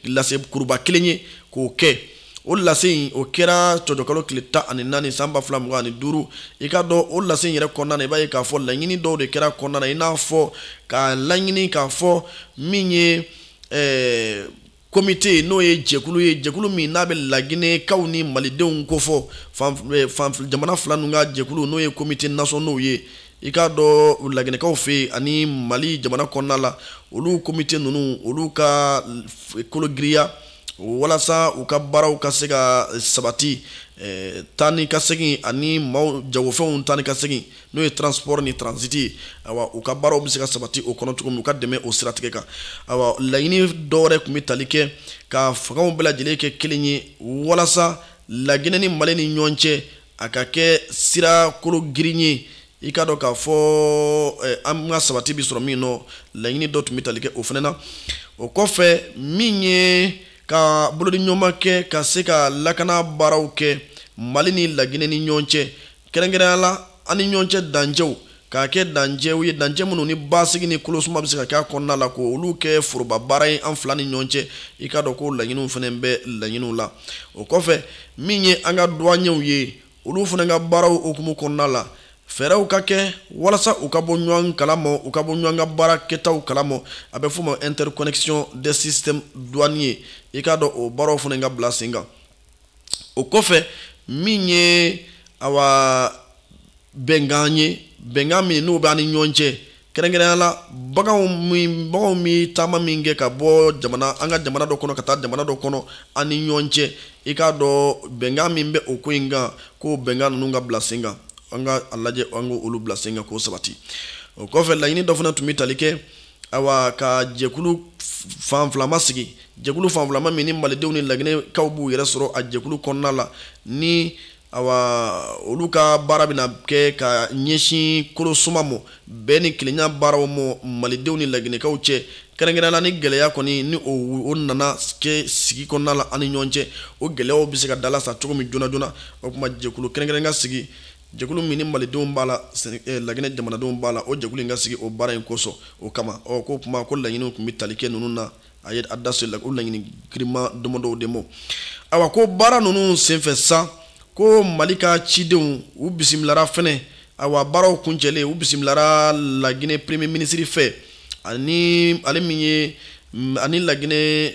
lase kuruba kelen ye k'o kɛ. O lase in o kɛra cɔcɔkalo tile 14 san 2025. I k'a dɔn o lase in yɛrɛ kɔnɔna na, i b'a ye k'a fɔ laɲini dɔw de kɛra kɔnɔna na, i n'a fɔ k'a laɲini k'a fɔ min ye comité, n'o ye jɛkulu ye, jɛkulu min n'a bɛ Laginɛkaw ni malidenw kofɔ, fan jamana fila ninnu ka jɛkulu, n'o ye comité nationaux ye. I k'a dɔn Laginɛkaw fɛ yen ani Mali jamana kɔnɔna la, olu comité ninnu olu ka kolo giriya walasa u ka baaraw ka se ka sabati, taa ni ka segin ani maaw jagofɛnw taa ni ka segin, n'o ye transport ni transit ye, awa u ka baaraw bɛ se ka sabati o kɔnɔ cogo min, u ka dɛmɛ o siratigɛ kan. Awa laɲini dɔ wɛrɛ tun bɛ tali kɛ ka fangaw bɛɛ lajɛlen kɛ kelen ye, walasa Laginɛ ni Mali ni ɲɔgɔn cɛ a ka kɛ sira kolo girin ye. I k'a dɔn k'a fɔ an ka sabati bɛ sɔrɔ min nɔ, laɲini dɔ tun bɛ tali kɛ o fana na. O kɔfɛ min ye ka bolodiɲɔgɔnma kɛ ka se ka lakana baaraw kɛ Mali ni Laginɛ ni ɲɔgɔn cɛ, kɛrɛnkɛrɛnnenya la an ni ɲɔgɔn cɛ dancɛw k'a kɛ dancɛw ye, dancɛ minnu ni basigi ni kolosuma bɛ se ka kɛ a kɔnɔna la, k'olu kɛ foroba baara ye an fila ni ɲɔgɔn cɛ. I k'a dɔn ko laɲiniw fana bɛ laɲiniw la. O kɔfɛ min ye an ka douaniers ye, olu fana ka baaraw hukumu kɔnɔna la, fɛɛrɛw ka kɛ walasa u ka bɔ ɲɔgɔn kalama, u ka bɔ ɲɔgɔn ka baara kɛtaw kalama, a bɛ f'o ma interconnexion des systèmes douaniers. I k'a dɔn o baaraw fana ka bila sen kan. O kɔfɛ min ye awa bɛnkan ye, Bɛnkan min n'o b'an ni ɲɔgɔn cɛ, kɛrɛnkɛrɛnnenya la baganw min taama min kɛ ka bɔ jamana an ka jamana dɔ kɔnɔ ka taa jamana dɔ kɔnɔ an ni ɲɔgɔn cɛ, i k'a dɔn bɛnkan min bɛ o ko in kan, k'o bɛnkan ninnu ka bila sen kan, an ka a lajɛ an k'olu bila sen kan k'o sabati. O kɔfɛ, laɲini dɔ fana tun bɛ tali kɛ, ayiwa, ka jɛkulu fanfilama sigi, jɛkulu fanfilama min ni malidenw ni laginɛkaw b'u yɛrɛ sɔrɔ a jɛkulu kɔnɔna la, ni awa olu ka baara bɛna kɛ ka ɲɛsin kolosuma ma, bɛn ni kelenya baaraw ma malidenw ni laginɛkaw cɛ, kɛrɛnkɛrɛnnenya la ni gɛlɛya kɔni ni o nana kɛ sigi kɔnɔna la an ni ɲɔgɔn cɛ, o gɛlɛyaw bɛ se ka dalasa cogo min joona joona. O tuma jɛkulu kɛrɛnkɛrɛn ka sigi, jɛkulu min ni malidenw b'a la, laginɛ jamanadenw b'a la, o jɛkulu in ka sigi o baara in kosɔn o kama. Ɔ ko kuma ko laɲiniw tun bɛ tali kɛ ninnu na, a ye a da se o laɲini girinman damadɔw de ma. Ayiwa, ko baara ninnu senfɛ sa, ko Mali ka cidenw u bisimilara fɛnɛ. Ayiwa, baaraw kuncɛlen, u bisimilara Laginɛ premier ministre fɛ, ani ale min ye ani Laginɛ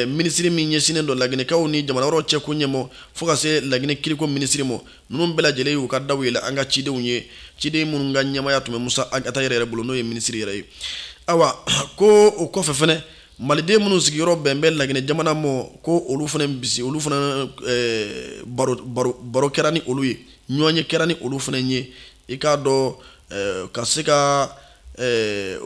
minisiri min ɲɛsinnen don laginɛkaw ni jamana wɛrɛw cɛ ko ɲɛmɔ, fo ka se Laginɛ kiriko minisiri ma. Ninnu bɛɛ lajɛlen y'u ka daw yɛlɛ an ka cidenw ye, ciden minnu ka ɲɛmaya tun bɛ Musa Ata yɛrɛ bolo, n'o ye minisiri yɛrɛ ye. Ayiwa, ko o kɔfɛ fɛnɛ, maliden minnu sigiyɔrɔ bɛn bɛ Laginɛ jamana ma, ko olu fana bisi, olu fana baro baro baro kɛra ni olu ye, ɲɔgɔnye kɛra ni olu fana ye, i k'a dɔn ka se ka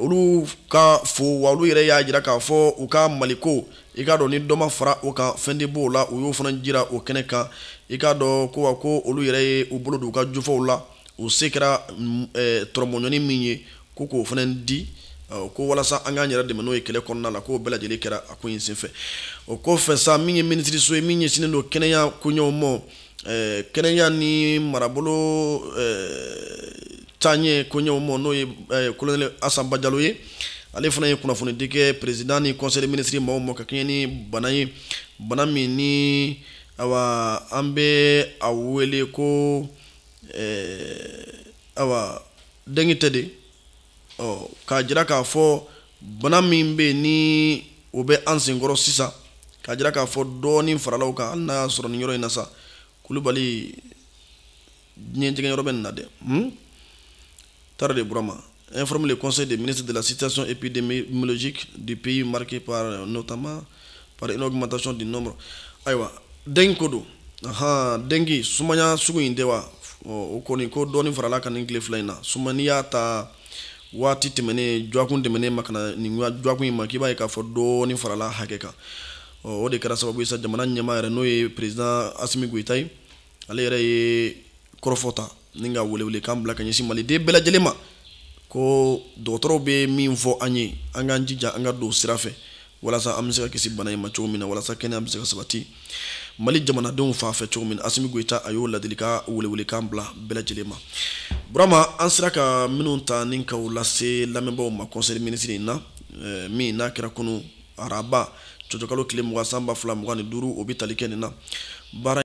olu ka fo wa olu yɛrɛ y'a jira k'a fɔ u ka Maliko, i k'a dɔn ni dɔ ma fara o kan, fɛn tɛ b'o la. U y'o fana jira o kɛnɛ kan. I k'a dɔn ko wa ko olu yɛrɛ ye u bolo don u ka jufaw la, u se kɛra tɔrɔmɔɲɔni min ye, ko k'o fana di ko walasa an k'an yɛrɛ dɛmɛ n'o ye kɛlɛ kɔnɔna la, k'o bɛɛ lajɛlen kɛra a ko in senfɛ. O kɔfɛ sa, min ye minisiriso ye min ɲɛsinnen don kɛnɛya koɲɛw ma, kɛnɛya ni marabolo taaɲɛ koɲɛw ma, n'o ye colonel Asan Bajalo ye, ale fana ye kunnafonidi kɛ président ni conseil des ministres maaw ma ka kɛɲɛ ni bana ye, bana min ni awa an bɛ a wele ko awa dengue tɛ de. Ɔ k'a jira k'a fɔ bana min bɛ yen ni o bɛ an senkɔrɔ sisan, k'a jira k'a fɔ dɔɔnin farala o kan, hali n'a y'a sɔrɔ nin yɔrɔ in na sa, Kulubali, diɲɛ jɛgɛ yɔrɔ bɛ nin na dɛ. Tara de Burama informe le Conseil des ministres de la situation épidémiologique du pays, marquée par notamment par une augmentation du nombre. Ayiwa, dengue ko don, ahan, dengue sumaya sugu in tɛ wa? O kɔni ko dɔɔnin farala kan nin tile 2 in na. Suma, n'i y'a ta waati tɛmɛnen, dɔgɔkun tɛmɛnen ma ka na nin dɔgɔkun in ma, k'i b'a ye k'a fɔ dɔɔnin farala hakɛ kan. O de kɛra sababu ye sa, jamana ɲɛmaa yɛrɛ, n'o ye président Asimi Goyita ye, ale yɛrɛ ye kɔrɔfɔ ta ni ka welewelekan bila ka ɲɛsin maliden bɛɛ lajɛlen ma, ko dɔgɔtɔrɔw bɛ min fɔ an ye, an k'an jija an ka don sira fɛ walasa an bɛ se ka kisi bana in ma cogo min na, walasa kɛnɛya bɛ se ka sabati Mali jamanadenw fan fɛ cogo min na. Asimi Goyita, a y'o ladilikan welewelekan bila bɛɛ lajɛlen ma. Burama, an sera ka minnu ta ni k'aw lase lamɛnbaaw ma conseil des ministres in na, min n'a kɛra kunu araba, cɔcɔkalo tile 20 san 2025, o bɛ tali kɛ nin na baara.